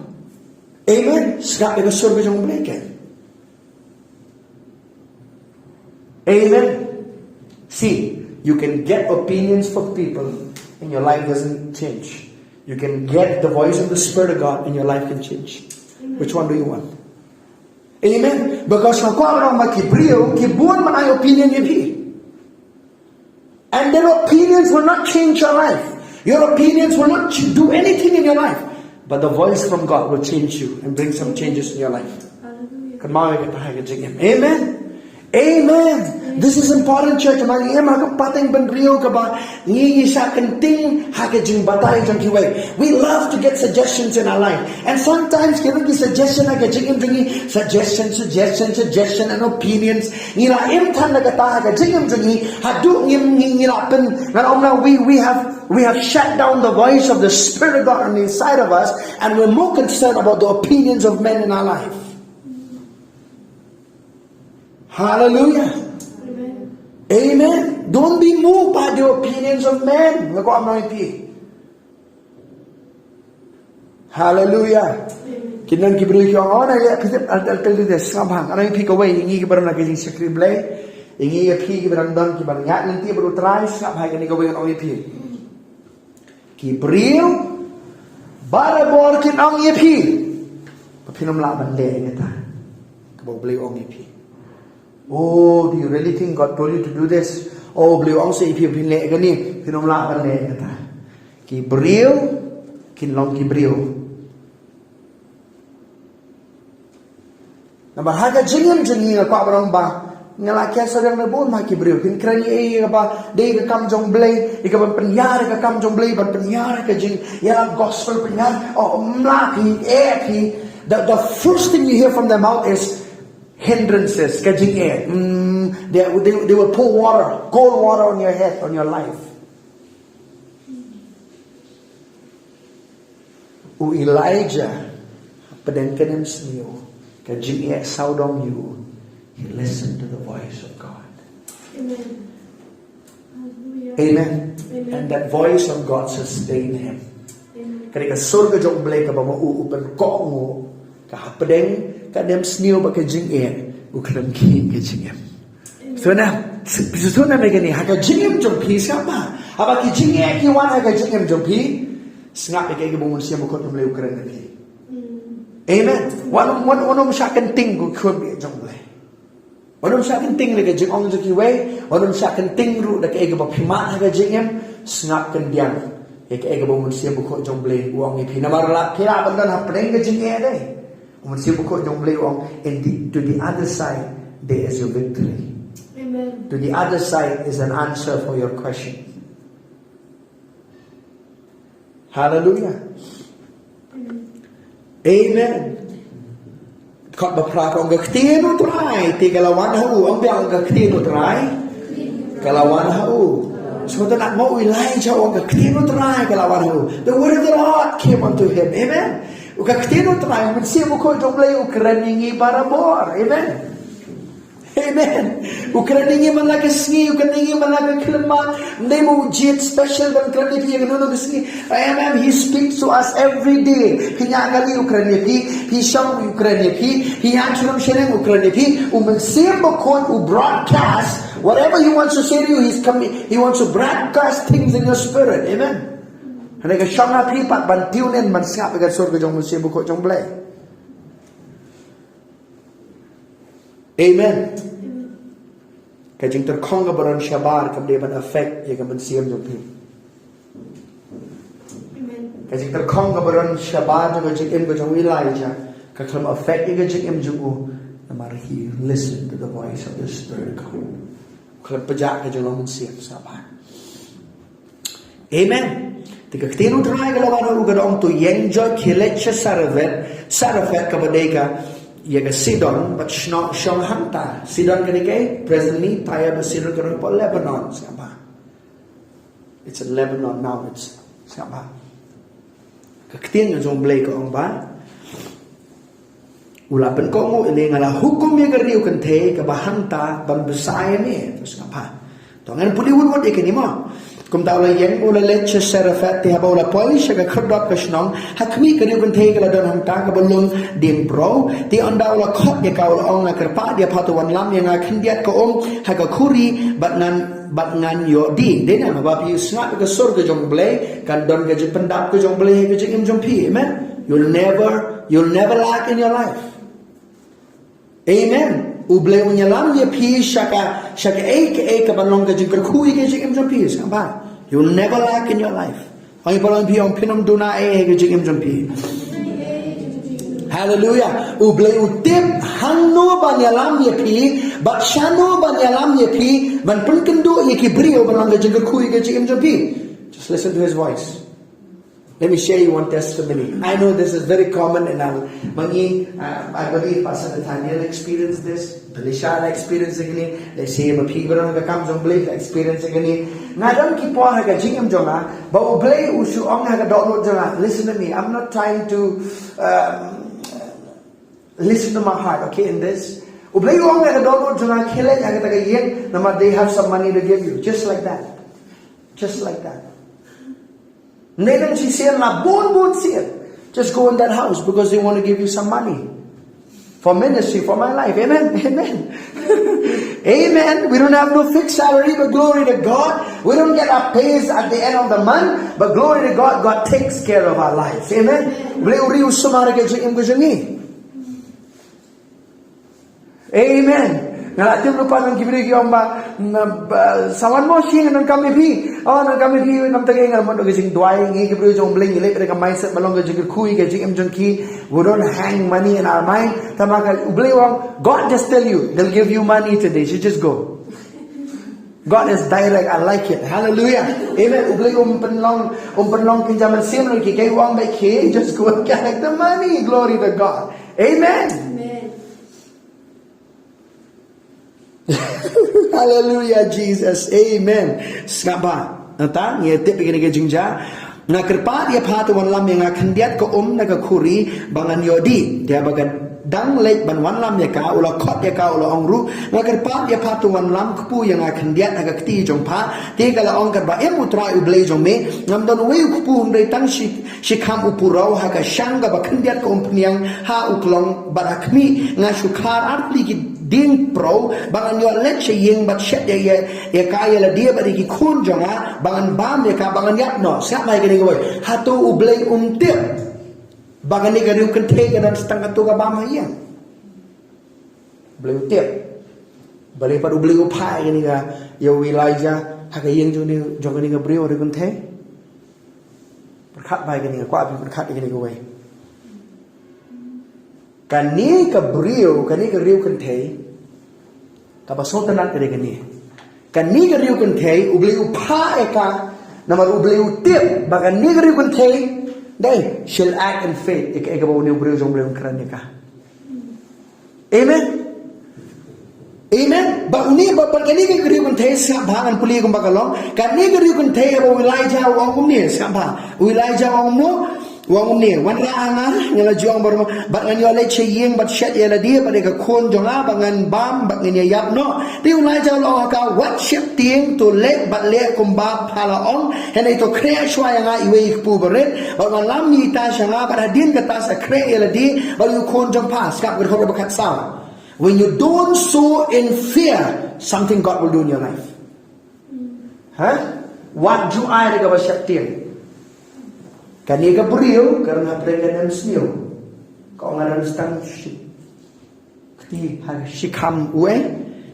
Amen. Sngap ïa ka sur ka jong U Blei, kan. Amen. See, you can get opinions from people and your life doesn't change. You can get the voice of the Spirit of God and your life can change. Which one do you want? Amen. Because nga kwah ban ong ba ki briew, ki bun ban ai opinion ïa phi. And their opinions will not change your life. Your opinions will not ch- do anything in your life. But the voice from God will change you and bring some changes in your life. Hallelujah. Kynmaw ïa kata ha ka jingim. Amen. Amen. This is important, church. Ma ngi im ha ka pateng bynriew kaba ngi ngi shah kynting ha ka jingbatai jong kiwei. We love to get suggestions in our life. And sometimes ki ruh ki suggestion ha ka jingim jong ngi, suggestion, suggestion, suggestion and opinions. Ngi la im than na kata ha ka jingim jong ngi, haduh ngi ngi ngi la pyn, ngan ong na, we we have we have shut down the voice of the Spirit of God on the inside of us, and we're more concerned about the opinions of men in our life. Hallelujah. Amen. Don't be moved by the opinions of men. Nga kwah ban ong ïa phi. Hallelujah. Ki don ki briew ki ong, oh, na ïa phi tip, I'll, I'll tell you this, sngap bha, nga ong ïa phi kawei, ïa ngi kiba don ha ka jingshakri Blei, ïa ngi ïa phi kiba don, don kiba ngat lynti bad U Trai, sngap bha, kane kawei ngan ong ïa phi. Ki briew barabor kin ong ïa phi ba phin ym lah ban leh ïa kata kaba U Blei u ong ïa phi. Oh, do you really think God told you to do this? Oh, U Blei u ong seh ïa phi ba phin leh ïa kane, phin ym lah ban leh ïa kata. Ki briew kin long ki briew. Namar ha ka jingim jong ngi, nga kwah ban ong ba nga la kiew sawdong na bun ma ki briew kin kren ïa ei ïa kaba dei ka kam jong Blei, ïa kaban pynïar ïa ka kam jong Blei, ban pynïar ïa ka jing, ïa gospel, pynïar, oh, ym lah phi, eh phi. The, the first thing you hear from their mouth is hindrances, ka jingeh. Mm, they, they, they will pour water, cold water on your head, on your life. U Elijah, hapdeng ka nemsniew, ka jingeh sawdong ïa u, he listened to the voice of God. Amen. Hallelujah. Amen. Amen. And that voice of God sustained him. Amen. Ka dei ka sur ka jong U Blei kaba ma u u pynkohnguh, ka hapdeng ka nemsniew bad ka jingeh, u khlem khih ka jingim. Sngap, sngap ïa kane, ha ka jingim jong phi, sngap bha. Haba ki jingeh ki wan ha ka jingim jong phi, sngap ïa kaei kaba U Mynsiem Bakhuid jong U Blei u kren ïa phi. Amen. Wat nym, wat nym, wat nym shah kynting, ko khun baieit jong U Blei. Wat nym shah kynting da ka jingong jong kiwei, wat nym shah kynting ruh da kaei kaba phi mad ha ka jingim, sngap khyndiat ïa kaei kaba U Mynsiem Bakhuid jong U Blei u ong ïa phi. Namar la, phi lah ban don hapdeng ka jingeh dei. U Mynsiem Bakhuid jong U Blei u ong, and the, to the other side, there is your victory. Amen. To the other side is an answer for your question. Hallelujah. Amen. Kot ba phra ka ong, ka ktien U Trai te ka la wan ha u. Ong biang, ka ktien U Trai ka la wan ha u. Sngewthuh, nang ma u Elijah u ong, ka ktien U Trai ka la wan ha u. The word of the Lord came unto him. Amen. Ka ktien U Trai, U Mynsiem Bakhuid jong U Blei u kren ïa ngi barabor. Amen. Amen. U kren ïa ngi man la ka sngi, u kren ïa ngi man la ka khyllipmat. Ym dei ba u jied special ban kren ïa phi ïa kano kano ka sngi. Amen. He speaks to us every day. Phi ñiah kali, u kren ïa phi. Phi shong, u kren ïa phi. Phi ïaid sha lum sha neng, u kren ïa phi. U Mynsiem Bakhuid u broadcast whatever he wants to say to you. He's coming. He wants to broadcast things in your spirit. Amen. Hynrei ka shong ha phi pat ban tune in, ban sngap ïa ka sur ka jong U Mynsiem Bakhuid jong U Blei. Amen. Ka jingtyrkhong kaba don shabar kam dei ban affect ïa ka mynsiem jong phi. Amen. Ka jingtyrkhong kaba don shabar jong ka jingim ka jong u Elijah, ka khlem affect ïa ka jingim jong u. Namar he listened to the voice of the Spirit of God. Khlem pynjah ka jinglong mynsiem shabar. Amen. Te ka ktien U Trai ka la wan ha u, ka da ong, to ïeng joit khie leit sha Sarephet, Sarephet kaba dei ka, ïa ka Sidon, bad shong, shong hangta. Sidon ka dei kaei? Presently Tyre bad Sidon ka don hapoh Lebanon, sngap bha. It's in Lebanon now, it's, sngap bha. Ka ktien ka jong U Blei ka ong ba u la pynkohnguh ïa ne, nga la hukum ïa ka riewkynthei kaba hangta ban bsa ïa ne. To sngap bha. To ngan pule wut wut ïa kane mo. Kumta u la ïeng, u la leit sha Sarephet, te haba u la poi sha ka khyrdop ka shnong, ha khmih, ka riewkynthei ka la don hangta kaba lung dieng briew. Te ynda u la khot ïa ka, u la ong, nga kyrpad ïa pha, to wan lam ïa nga khyndiat, ka ong, ha ka khuri, bad ngan bad ngan ïoh die. Dei na, haba phi sngap ïa ka sur ka jong U Blei, kan don ka jingpyndap ka jong U Blei ha ka jingim jong phi. Amen. You'll never, you'll never lack in your life. Amen. U Blei un ïalam ïa phi sha ka, sha kaei kaei kaban long ka jingkyrkhu ha ka jingim jong phi. Sngap bha. You'll never lack in your life. Ong ïa phi, ong, phin ym duna ei ha ka jingim jong phi. Hallelujah. U Blei u tip hangno ban ïalam ïa phi, bad shano ban ïalam ïa phi, ban pynkynduh ïa ki briew ban long ka jingkyrkhu ïa ka jingim jong phi. Just listen to his voice. Let me share you one testimony. I know this is very common and I'll, mangi, uh, I believe Pastor Nathaniel experienced this. Belisha na experience kane. Let's say, ma phi baroh ka kam jong Blei ka experience kane. Nga don ki por ha ka jingim jong nga, ba U Blei u shu ong ha ka dohnud jong nga. Listen to me. I'm not trying to, um, listen to my heart, okay, in this. U Blei u ong ha ka dohnud jong nga, khie leit ha kata ka ïing, namar they have some money to give you. Just like that. Just like that. Neden shisien la bun bun sien. Just go in that house because they want to give you some money. For ministry, for my life. Amen. Amen. Amen. We don't have no fixed salary, but glory to God. We don't get our pays at the end of the month, but glory to God, God takes care of our lives. Amen. Blei u ri u sumar ka jingim ka jong ngi. Amen. Nga la tip lypa ngan ki briew ki ong ba, na, ba, sa wan mo shi ngan kam ïa phi. Oh, ngan kam ïa phi, nam ta ka ngan mano ka jingduwai, ngi ki briew jong Blei ngi leh ka mindset ba long ka jingkyrkhu ïa ka jingim jong ki. We don't hang money in our mind. Tama ka U Blei u ong, God just tell you, they'll give you money today. You just go. God is direct. I like it. Hallelujah. Amen. U Blei um pynlong, um pynlong ki jaman sim lagi. Kai u ong ba ki, just go and collect the money. Glory to God. Amen. Amen. Hallelujah, Jesus. Amen. Sngap bha. Nangta, ngi tip ïa kane ka jingjia. Nga kyrpad ïa pha to wanlam ïa nga khyndiat ka um na ka khuri ba ngan ïoh dih. Te haba ka dang leit ban wanlam ïa ka, u la khot ïa ka, u la ong ruh. Nga kyrpad ïa pha to wanlam kpu ïa nga khyndiat ha ka kti jong pha. Te ka la ong katba im U Trai U Blei jong me. Ngam don uwei u kpu hynrei tang shi, shi kham u puraw ha ka shang kaba khyndiat ka umphniang ha u klong bad ha khmih. Nga shu khar artylli ki dieng puraw, ba ngan ïoh leit sha ïing bad shet ïa, ïa, ïa ka ïa lade bad ïa ki khun jong nga, ba ngan bam ïa ka, ba ngan ïap noh. Sngap bha ïa kane kawei. Hato U Blei um tip ba kane ka riewkynthei ka don tang katto ka bam ha ïing? U Blei u tip. Balei pat U Blei u phah ïa kane ka, ïa u Elijah ha ka ïing jong kane, jong kane ka briew riewkynthei? Pyrkhat bha ïa kane, kwah phi pyrkhat ïa kane kawei. Kane ka briew, kane ka riewkynthei, kaba sngewtynnat ka dei kane. Kane ka riewkynthei, U Blei u phah ïa ka, namar U Blei u tip ba kane ka riewkynthei, dei, she'll act in faith, ïa ka, ïa kaba une u briew jong U Blei un kren ïa ka. Amen. Amen. Ba une ba, ba kane ka riewkynthei, sngap bha, ngan pule kumba ka long. Kane ka riewkynthei, ba u Elijah u ong kumne, sngap bha. U Elijah u ong mo, u ong kumne, wanrah ha nga, nga la ju ong baroh mo, bad ngan ïoh leit sha ïing bad shet ïa lade bad ïa ka khun jong nga, ba ngan bam bad ngan ïa ïap noh. Te u Elijah u la ong ha ka, wat sheptieng, to leit bad leh kumba pha la ong. Hynrei to khreh shuwa ïa nga iwei i kpu barit, bad wanlam ïa ita sha nga, bad hadien kata sa khreh ïa lade bad ïa u khun jong pha. Sngap, ka dkhot kaba khatsaw. When you don't sow in fear, something God will do in your life. Ha? Wat ju ai da kaba sheptieng. Kane ka briew ka rnga pyrshah ka nemsniew. Ka ong, nga don tang shi, kti, ha, shi kham uwei,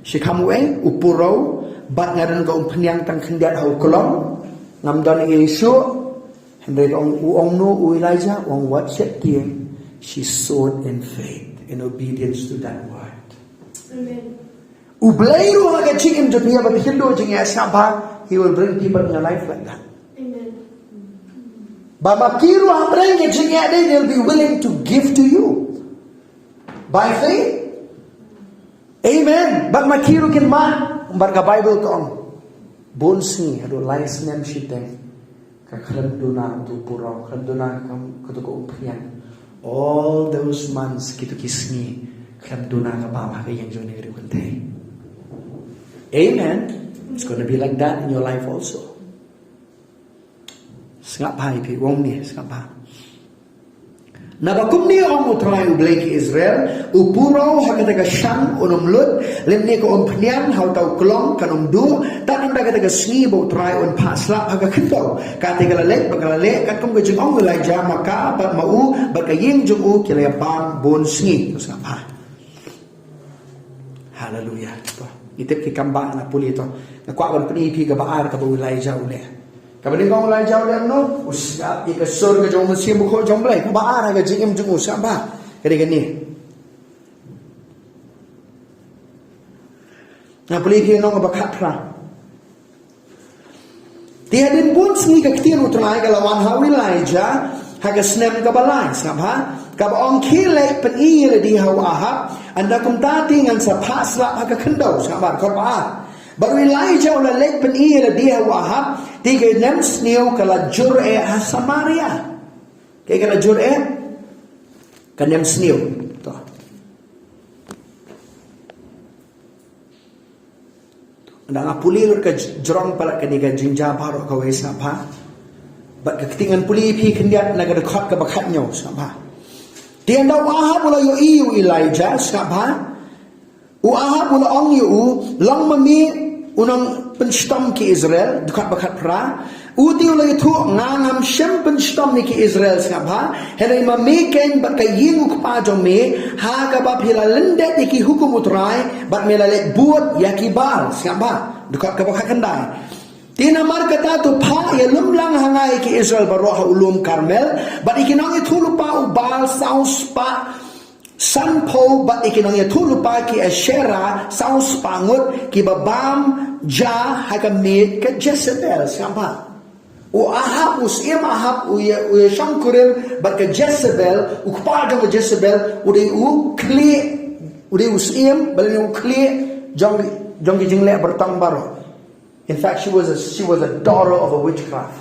shi kham uwei u puraw, bad nga don ka umphniang tang khyndiat ha u klong. Ngam don ei ei shuh. Hynrei ka ong, u ong no u Elijah, u ong, wat sheptieng, she sowed in faith, in obedience to that word. Amen. U Blei ruh ha ka jingim jong phi, haba phi kynduh jingeh, sngap bha, he will bring people in your life like that. Amen. Ba ma ki ruh hapdeng ka jingeh, they'll be willing to give to you by faith. Amen. Bad ma ki ruh kin mad, bad ka Bible ka ong, bun sngi haduh lai snem shiteng, ka khlem duna uto u puraw, khlem duna ka, kato ka umphniang. All those months, kito ki sngi, khlem duna ka bam ha ka ïing jong une u riewkynthei. Amen. It's gonna be like that in your life also. Sngap bha ïa phi, u ong kumne, sngap bha. Naba kumne ong U Trai U Blei ki Israel, u puraw ha kata ka shang un ym lut, lymne ka umphniang ha uta u klong kan ym duh, tad haduh kata ka sngi ba U Trai un phah slap ha ka khyndew. Kata ka la leit bad ka la leh katkum ka jingong u Elijah, ma ka bad ma u bad ka ïing jong u ki la ïa bam bun sngi. To sngap bha. Haleluya. Ngi tip ki kam ba nga pule to. Nga kwah ban pyni ïa phi kaba ar kaba u Elijah u leh. Kaba nyngkong u Elijah u leh kumno? U sngap ïa ka sur ka jong u Mynsiem Bakhuid jong U Blei. Kaba ar ha ka jingim jong u, sngap bha. Ka dei kane. Nga pule phi nong ba khatphra. Te hadien bun sngi ka ktien U Trai ka la wan ha u Elijah ha ka snem kaba lai, sngap bha. Kaba ong, khie leit pyni ïa lade ha u Ahab, ynda kumta te ngan sa phah slap ha ka khyndew, sngap bha, dkhot ba ar. Bad u Elijah u la leit pyni ïa lade ha u Ahab, te ka nemsniew ka la jur eh ha Samaria. Kaei ka la jur eh? Ka nemsniew. To. Ynda nga pule lut ka j-, jrong palat kane ka jingjia baroh kawei, sngap bha. Bad ka ktien ngan pule ïa phi khyndiat na ka dkhot kaba khathynñiew, sngap bha. Te ynda u Ahab u la ïohi ïa u Elijah, sngap bha. U Ahab u la ong ïa u, long ma me u nongpynshitom ki Israel, dkhot ba khatphra. U te u la ïathuh, nga ngam shym pynshitom ïa ki Israel, sngap bha. Hynrei ma me keiñ bad ka ïing u kpa jong me, ha kaba phi la lyndet ïa ki hukum U Trai, bad me la leit bud ïa ki Baal, sngap bha. Dkhot kaba khatkhyndai. Te namar kata to phah ïalumlang ha nga ïa ki Israel baroh ha u lum Karmel, bad ïa ki nongïathuhlypa u Baal saw spah sanphew bad ïa ki nongïathuhlypa ki Asherah saw spah ngut kiba bam ja ha ka miej ka Jezebel, sngap bha. U Ahab, u syiem Ahab, u ïa, u ïashongkurim bad ka Jezebel, u kpa jong ka Jezebel, u dei u khlieh, u dei u syiem, balei u khlieh jong, jong ki jingleh byrtong baroh. In fact, she was a, she was a daughter of a witchcraft.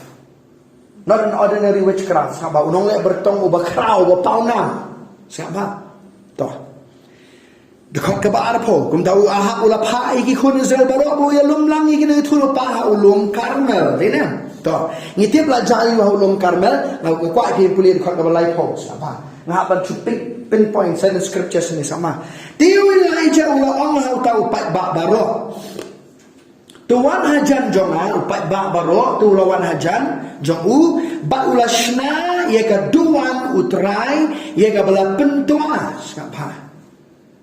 Not an ordinary witchcraft, sngap bha, u nongleh byrtong uba khraw, uba pawnam. Sngap bha. To. Dkhot kaba arphew, kumta u Ahab u la phah ïa ki khun Israel baroh ba u ïalumlang ïa ki nongïathuhlypa ha u lum Karmel. Dei ne? To. Ngi tip la jia aïu ha u lum Karmel, nga kwah phi pule dkhot kaba laiphew, sngap bha. Nga hap ban shu pin, pinpoint certain scriptures ne, sngap bha. Te u Elijah u la ong ha uta u paidbah baroh. To wan hajan jong nga, u paidbah baroh, to la wan hajan jong u, bad u la shna ïa ka duwan U Trai, ïa kaba la pyntwa, sngap bha.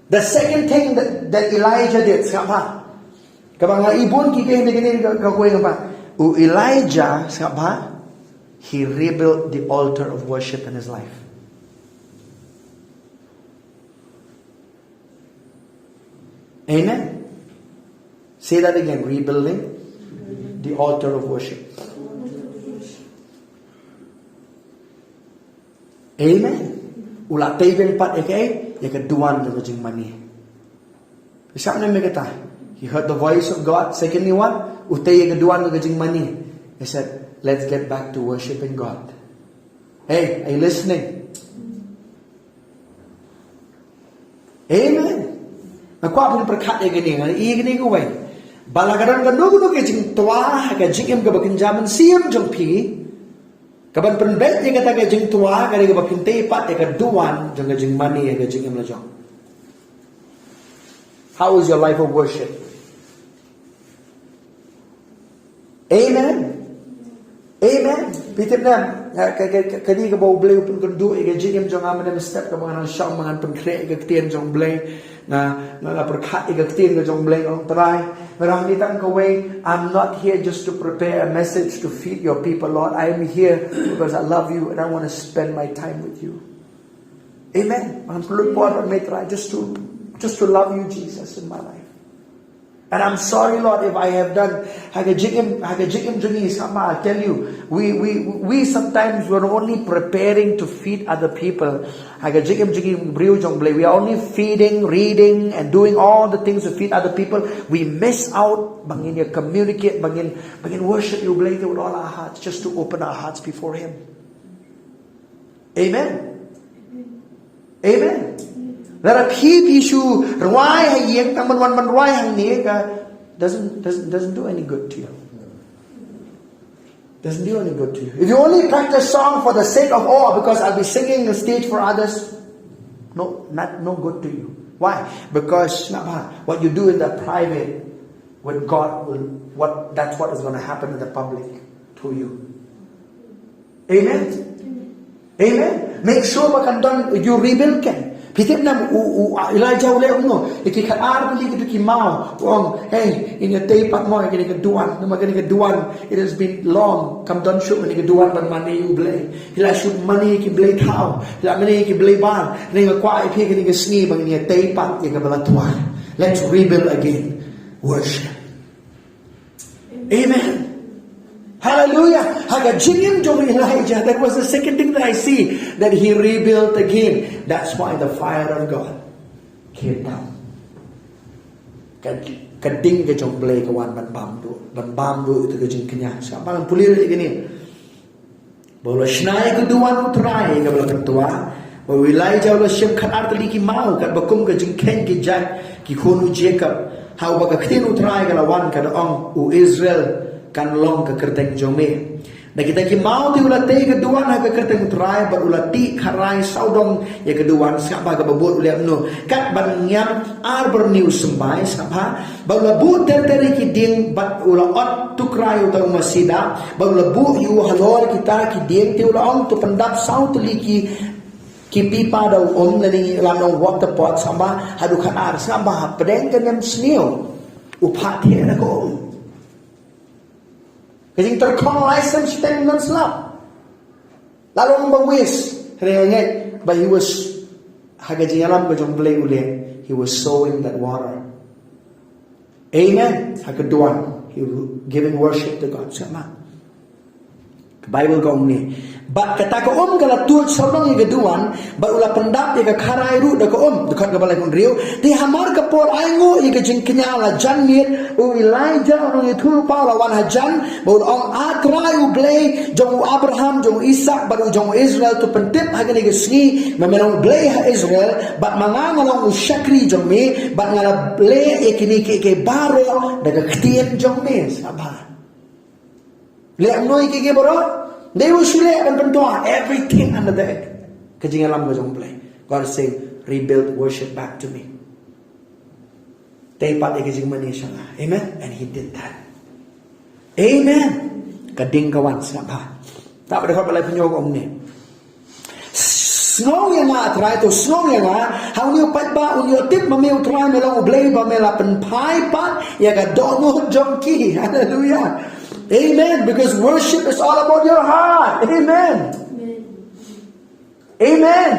The second thing that, that Elijah did, sngap bha. Kaba nga i bun ki kynthei kine ka, ka kawei, sngap bha. U Elijah, sngap bha, he rebuilt the altar of worship in his life. Amen. Say that again, rebuilding the altar of worship. Amen. U la tei biang pat ïa kaei, ïa ka duwan jong ka jingmane. Sngap ne em kata? He heard the voice of God. Secondly, what? U tei ïa ka duwan jong ka jingmane. He said, "Let's get back to worshiping God." Hey, are you listening? Amen. Nga kwah phin pyrkhat ïa kane, nga ïa kane kawei. Ba la ka don kano kano ka jingtwa ha ka jingim kaba kynja mynsiem jong phi, kaban pynbeit ïa kata ka jingtwa, ka dei kaba phin tei pat ïa ka duwan jong ka jingmane ha ka jingim la jong. How is your life of worship? Amen. Amen. Phi tip ne em, ka, ka, ka, ka dei kaba U Blei u pynkynduh ïa ka jingim jong nga mynne mynstep, kaba ngan shong, ba ngan pynkhreh ïa ka ktien jong U Blei. Nga, nga, nga pyrkhat ïa ka ktien ka jong U Blei, nga ong, Trai, nga rah ni tang kawei, I'm not here just to prepare a message to feed your people, Lord. I am here because I love you and I want to spend my time with you. Amen. Ngan pynlut por bad me, Trai, just to, just to love you, Jesus, in my life. And I'm sorry, Lord, if I have done, ha ka jingim, ha ka jingim jong ngi, sngap bha, I tell you, we, we, we sometimes we're only preparing to feed other people. Ha ka jingim jong ngi briew jong U Blei, we are only feeding, reading, and doing all the things to feed other people. We miss out ba ngin ïa communicate, ba ngin, ba ngin worship ïa U Blei with all our hearts, just to open our hearts before Him. Amen. Amen. Lada phi, phi shu rwai ha ïing, tang ban wan ban rwai hangne, ka doesn't, doesn't, doesn't do any good to you. Doesn't do any good to you. If you only practice song for the sake of, "Oh, because I'll be singing the stage for others," no, not, no good to you. Why? Because, sngap bha, what you do in the private with God will, what, that's what is gonna happen in the public to you. Amen. Amen. Make sure ba kan don, you rebuild kan. Phi tip nam u, u, Elijah u leh kumno? Ïa ki khatar tylli ki maw. U ong, "Hey, ngin ïa tei pat mo ïa kane ka duwan. Namar kane ka duwan, it has been long. Kam don shuh kane ka duwan ban mane ïa u Blei. Phi la shu mane ïa ki blei thaw. Phi la mane ïa ki blei Baal. Nga kwah ïa phi kane ka sngi ba ngin ïa tei pat ïa kaba la twa. Let's rebuild again." Worship. Amen. Hallelujah. Ha ka jingim jong Elijah, that was the second thing that I see, that he rebuilt again. That's why the fire of God came down. Ka, ka ding ka jong U Blei ka wan ban bam duh, ban bam duh ïa ka jingkñia. Sa ban pule ïa kane. Ba u la shna ïa ka duwan U Trai kaba la pyntwa. Ba u Elijah u la shim khatar tylli ki maw, katba kum ka jingkheiñ ki jait ki khun u Jakob. Ha uba ka ktien U Trai ka la wan, ka da ong, "U Israel kan long ka kyrteng jong me." Da kita ki maw te u la tei ka duwan ha ka kyrteng U Trai, bad u la tih kharai sawdong ïa ka duwan. Sngap bha kaba bud u leh kumno. Katba ngiam ar byrni u symbai, sngap bha. Bad u la buh ter ter ïa ki dieng, bad u la ot tukrai uta u masi da, bad u la buh ïa u halor kita ki dieng, te u la ong, "To pyndap saw tylli ki, ki pipa da u um, lane lano water pot, sngap bha, haduh khatar." Sngap bha, hapdeng ka nemsniew u phah thiah da ka um. Ka jingtyrkhong lai snem shiteng ym don slap. La long ba wis, hynrei nga ngeit ba he was, ha ka jingïalam ka jong U Blei u leh, he was sowing that water. Amen. Ha ka duwan, he giving worship to God. Sngap bha. Ka Bible ka ong kumne. Bad kata ka um ka la tuid sawdong ïa ka duwan, bad u la pyndap ïa ka kharai ruh da ka um. Dkhot kaba laiphew hynriew. Te hamar ka por ainguh ïa ka jingkñia la jan miet, u Elijah u nongïathuhlypa u la wan hajan, bad u la ong, "Ah Trai U Blei jong u Abraham, jong u Isaak, bad u jong u Israel, to pyntip ha kane ka sngi ba me long U Blei ha Israel, bad ma nga nga long u shakri jong me, bad nga la leh ïa kine kiei kiei baroh da ka ktien jong me." Sngap bha. Leh kumno ïa kiei kiei baroh? Dei u shu leh ban pyntwa everything under the earth. Ka jingïalam ka jong U Blei. God is saying, "Rebuild worship back to me." Tei pat ïa ka jingmane sha nga. Amen. And he did that. Amen. Ka ding ka wan, sngap bha. Tang ba dkhot ba laiphew hynñiew ka ong kumne. Sngew ïa nga, ah Trai, to sngew ïa nga. Ha une u paidbah un ïoh tip ba me U Trai me long U Blei, ba me la pynphai pat ïa ka dohnud jong ki. Hallelujah. Amen. Because worship is all about your heart. Amen. Amen.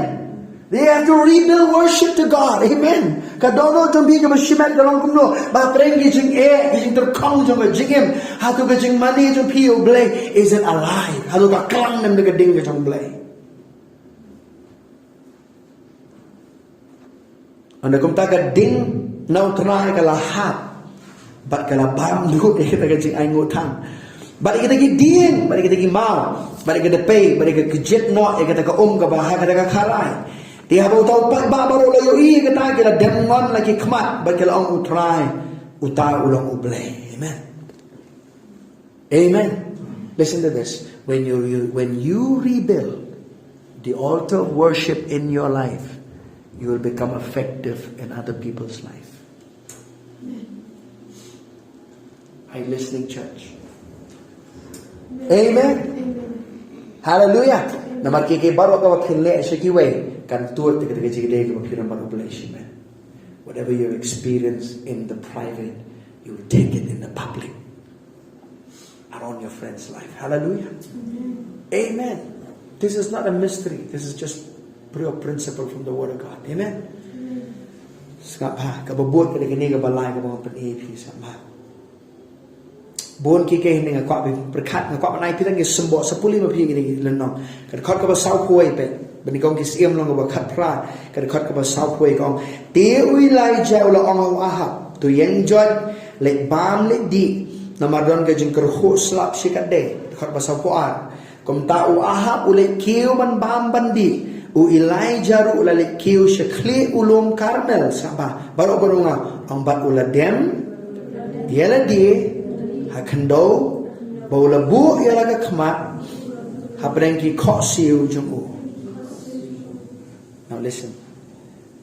You have to rebuild worship to God. Amen. Ka dohnud jong phi kaba shimet ka long kumno? Ba pyrshah ki jingeh, ki jingtyrkhong jong ka jingim. Hato ka jingmane jong phi ïa U Blei, is it alive? Hato ka klang ne em da ka ding ka jong U Blei? Hynda kumta ka ding na U Trai ka la hap, bad ka la bam duh ïa kita ka jingainguh than. Bad ïa kita ki dieng, bad ïa kita ki maw, bad ïa kita pei, bad ïa ka kjit noh ïa kata ka um kaba ha kata ka kharai. Te haba uta u paidbah baroh u la ïohi ïa kata, ki la dem ngon la ki khmat, bad ki la ong, "U Trai, uta u long U Blei." Amen. Amen. Listen to this. When you, you, when you rebuild the altar of worship in your life, you will become effective in other people's life. Are you listening, church? Amen. Hallelujah. Namar kiei kiei baroh kaba phin leh sha kiwei, kan tuid ïa kata ka jingïadei kaba phi don bad U Blei sha me. Whatever you experience in the private, you take it in the public. Around your friend's life. Hallelujah. Amen. This is not a mystery. This is just pure principle from the Word of God. Amen. Sngap bha, kaba bud ka dei kane kaba lai kaba nga pyni ïa phi, sngap bha. Bun kiei kiei, nga kwah ban pyrkhat, nga kwah ban ai phi tang ki symbol, sa pule ma phi kine ki lynnong. Ka dkhot kaba sawphew wei pat. Ba nyngkong Ki Syiem lynnong kaba khatphra, ka dkhot kaba sawphew wei ka ong, "Te u Elijah u la ong ha u Ahab, to ïeng joit, leit bam leit dih, namar don ka jingkyrkhu slap shikatdei." Dkhot ba sawphew ar. Kumta u Ahab u leit kiew ban bam ban dih, u Elijah ruh u la leit kiew sha khlieh u lum Karmel. Sngap bha, baroh baroh nga ong, bad u la dem ïa lade ha khyndew, bad u la buh ïa la ka khmat hapdeng ki khohsiew jong u. Now listen.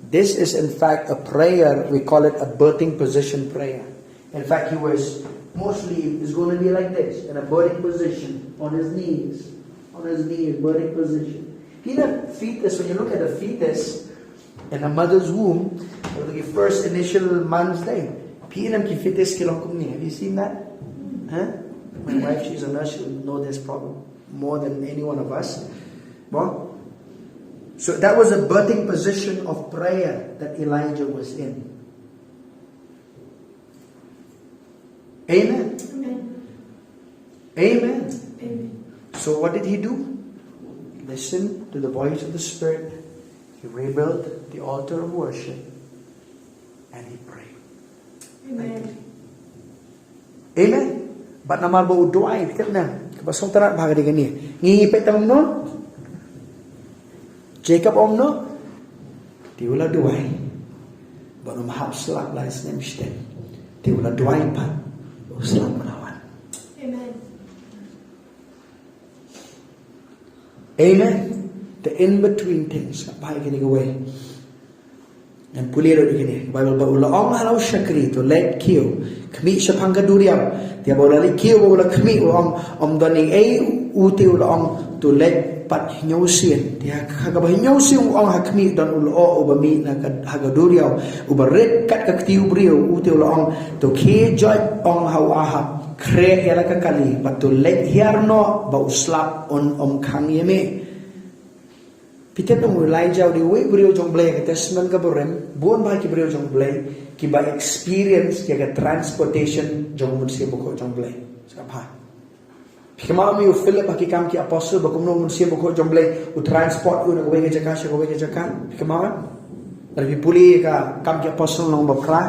This is in fact a prayer, we call it a birthing position prayer. In fact, he was mostly is going to be like this, in a birthing position, on his knees, on his knees, birthing position. He, the fetus, when you look at the fetus, In a mother's womb, the first initial months there, phi ïohi ki fetus ki long kumne. Have you seen that? Huh? My wife, she's a nurse, she'll know this problem more than any one of us. Well, so that was a birthing position of prayer that Elijah was in. Amen. Amen. Amen. Amen. So what did he do? Listen to the voice of the Spirit. He rebuilt the altar of worship and he prayed. Amen. Amen. Bad namar ba u duwai, kit na kaba sngewtynnat bha ka dei kane. Ngi peit tang kumno? Jacob u ong kumno? Te u la duwai. Bad um hap slap lai snem shiteng. Te u la duwai pat. U slap u la wan. Amen. Amen. The in between things. Ka bai kane kawei. Ngan pule ruh ïa kine. Bible ba u la ong ha la u shakri, to leit kiew, khmih shaphang ka duriaw. Te ba u la leit kiew, ba u la khmih, u ong, ym don ei ei. U te u la ong, to leit pat hynñiew sien. Te ha kaba hynñiew sien u ong ha khmih, don u lyoh uba mih na ka, ha ka duriaw, uba rit kat ka kti u briew. U te u la ong, to khie joit, ong ha u Ahab, khreh ïa la ka kali, bad to leit hiar noh, ba u slap un ym khang ïa me. Phi tip nang u Elijah u dei uwei u briew jong Blei ha ka Testament kaba rim, bun bha ki briew jong Blei kiba experience ïa ka transportation jong u Mynsiem Bakhuid jong Blei. Sngap bha. Phi kynmaw ïa u Philip ha ki Kam ki Apostle, ba kumno u Mynsiem Bakhuid jong Blei u transport ïa u na kawei ka jaka sha kawei ka jaka. Phi kynmaw? Lada phi pule ka Kam ki Apostle lynnong ba phra,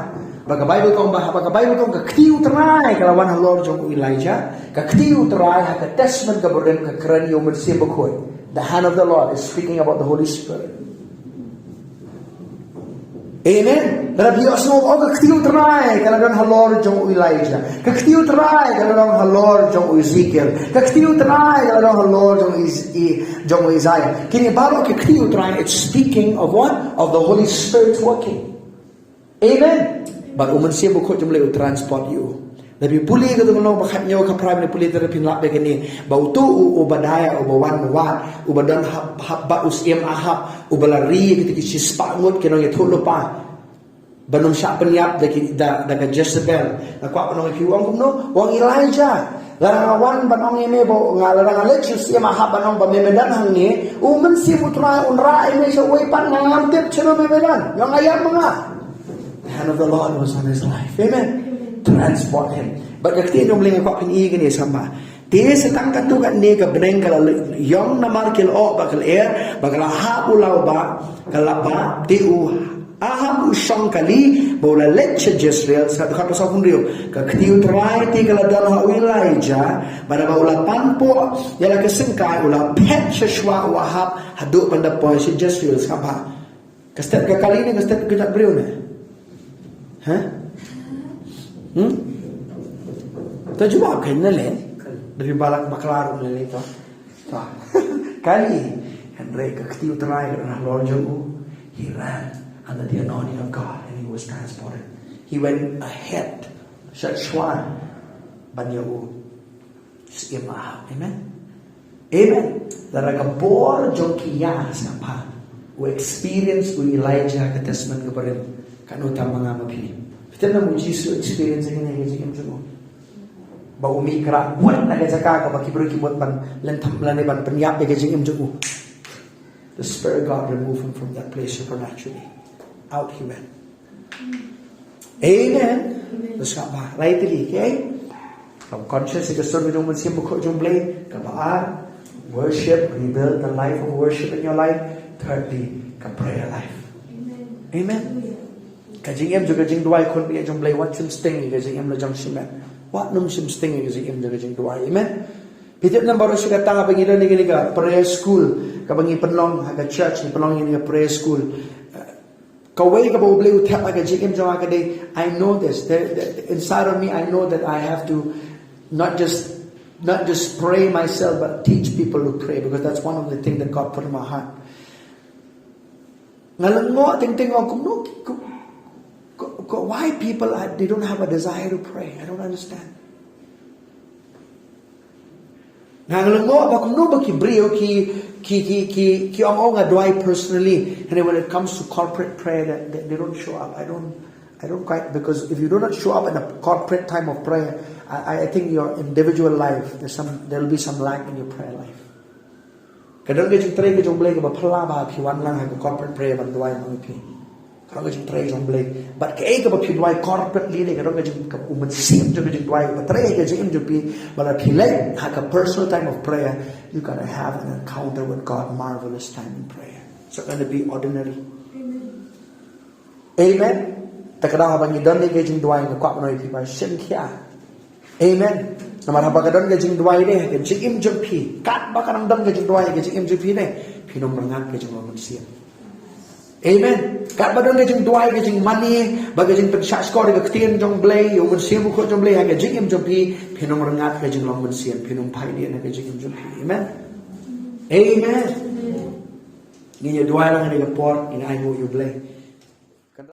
ba ka Bible ka ong, ba, ba ka Bible ka ong, ka kti U Trai ka la wan halor jong u Elijah. Ka kti U Trai ha ka Testament kaba rim ka kren ïa u Mynsiem Bakhuid. The hand of the Lord is speaking about the Holy Spirit. Amen. Lada phi ïohsngew, oh, ka kti U Trai ka la don halor jong u Elijah. Ka kti U Trai ka la don halor jong u Ezekiel. Ka kti U Trai ka la don halor jong u Is-, i-, jong u Isaiah. Kine baroh ki kti U Trai, it's speaking of what? Of the Holy Spirit working. Amen. Bad u Mynsiem Bakhuid jong Blei u transport ïa u. Lada phi pule ka lynnong ba khathynñiew, khatphra, phi pule te phin lap ïa kane. Ba uto u, u Obadiah, uba wan wad, uba don hap, hap bad u Syiem Ahab, uba la ri ïa kita ki shispah ngut ki nongïathuhlypa, ban ym shah pynïap da ki, da, da ka Jezebel. Nga kwah ban ong ïa phi, u ong kumno? U ong, Elijah, lada nga wan ban ong ïa me ba nga, lada nga leit sha u Syiem Ahab ban ong ba me me don hangne, u Mynsiem U Trai un rah ïa me sha uwei pat, nga ngam tip shano me me don. Nga ïap ma nga. The hand of the Lord was on his life. Amen. Transport him. Bad ka ktien jong Blei nga kwah phin i kane, sngap bha. Te sa tang katto katne ka bneng ka la ïong namar ki lyoh bad ka lyer, bad ka la hap u lawbah, ka la bah, te u Ahab u shong kali, ba u la leit sha Jezreel. Sa dkhot ba sawphew hynriew. Ka kti U Trai te ka la don ha u Elijah, bad haba u la pan poh ïa la ka syngkai, u la phet sha shuwa u Ahab haduh ban da poi sha Jezreel. Sngap bha. Ka stet ka kali ne ka stet ka jaitbynriew ne? Ha? Hmm? To jubab kein, ne lei? Da phi ba la bakla ruh, ne lei to? To. Kali. Hynrei ka kti U Trai ka don halor jong u. He ran under the anointing of God and he was transported. He went ahead. Sha shuwa ban ïa u Syiem Ahab. Amen. Amen. Lada ka bor jong ki ïa, sngap bha. U experience u Elijah ha ka Testament kaba rim. Katno tam ma nga ma phi. Phi tip nang u Jisu experience ïa kane ha ka jingim jong u. Ba u mih krah bud na ka jaka kaba ki briew ki mut ban lynthem lane ban pynïap ïa ka jingim jong u. The Spirit of God removed him from that place supernaturally. Out he went. Amen. Amen. Te sngap bha, lai tylli, okay? Kaba conscious ïa ka sur ka jong u Mynsiem Bakhuid jong Blei, kaba ar, worship, rebuild the life of worship in your life. Thirdly, ka prayer life. Amen. Amen. Ka jingim jong ka jingduwai khun baieit jong Blei, wat shim sting ïa ka jingim la jong shimet. Wat nym shim sting ïa ka jingim jong ka jingduwai. Amen. Phi tip nang baroh shi katta ba ngi don ïa kane ka prayer school, kaba ngi pynlong ha ka church, ngi pynlong ïa kane ka prayer school. Kawei kaba U Blei u thep ha ka jingim jong nga ka dei, I know this. There, there, inside of me, I know that I have to not just, not just pray myself, but teach people to pray, because that's one of the things that God put in my heart. Nga lyngngoh teng teng, ong kumno, ku-, ku-, ku-, why people are, they don't have a desire to pray. I don't understand. Nga lyngngoh ba kumno ba ki briew ki, Ki ki ki ki ong ong nga duwai personally. And when it comes to corporate prayer, that they, they don't show up. I don't I don't quite, because if you do not show up in a corporate time of prayer, I, I think your individual life, there's some there'll be some lack in your prayer life. Ka don ka jingtrei ka jong Blei kaba phylla ba phi wan lang ha ka corporate prayer ban duwai lang phi. Ka don ka jingtrei jong Blei. But kaei kaba phi duwai corporately ne ka don ka jing ka u mynsiem jong ka jingduwai ba trei ka jingim jong phi. But phi leh ha ka personal time of prayer, you gotta have an encounter with God, marvelous time in prayer. It's not gonna be ordinary. Amen. Te ka daw haba ngi don ne ka jingduwai nga kwah ban ong ïa phi ba shim khia. Amen. Namar haba ka don ka jingduwai ne ka jingim jong phi, katba ka nang don ka jingduwai ka jingim jong phi ne, phin ym rngat ka jinglong mynsiem. Amen. Katba don ka jingduwai ka jingmane ba ka jingpynshah shkor ka ktien jong Blei, ïa u mynsiem u khot jong Blei ha ka jingim jong phi, phin ym rngat ka jinglong mynsiem, phin ym phai dien ha ka jingim jong phi. Amen. Amen. Ngin ïa duwai lang ha kane ka por, ngin ai nguh ïa u Blei.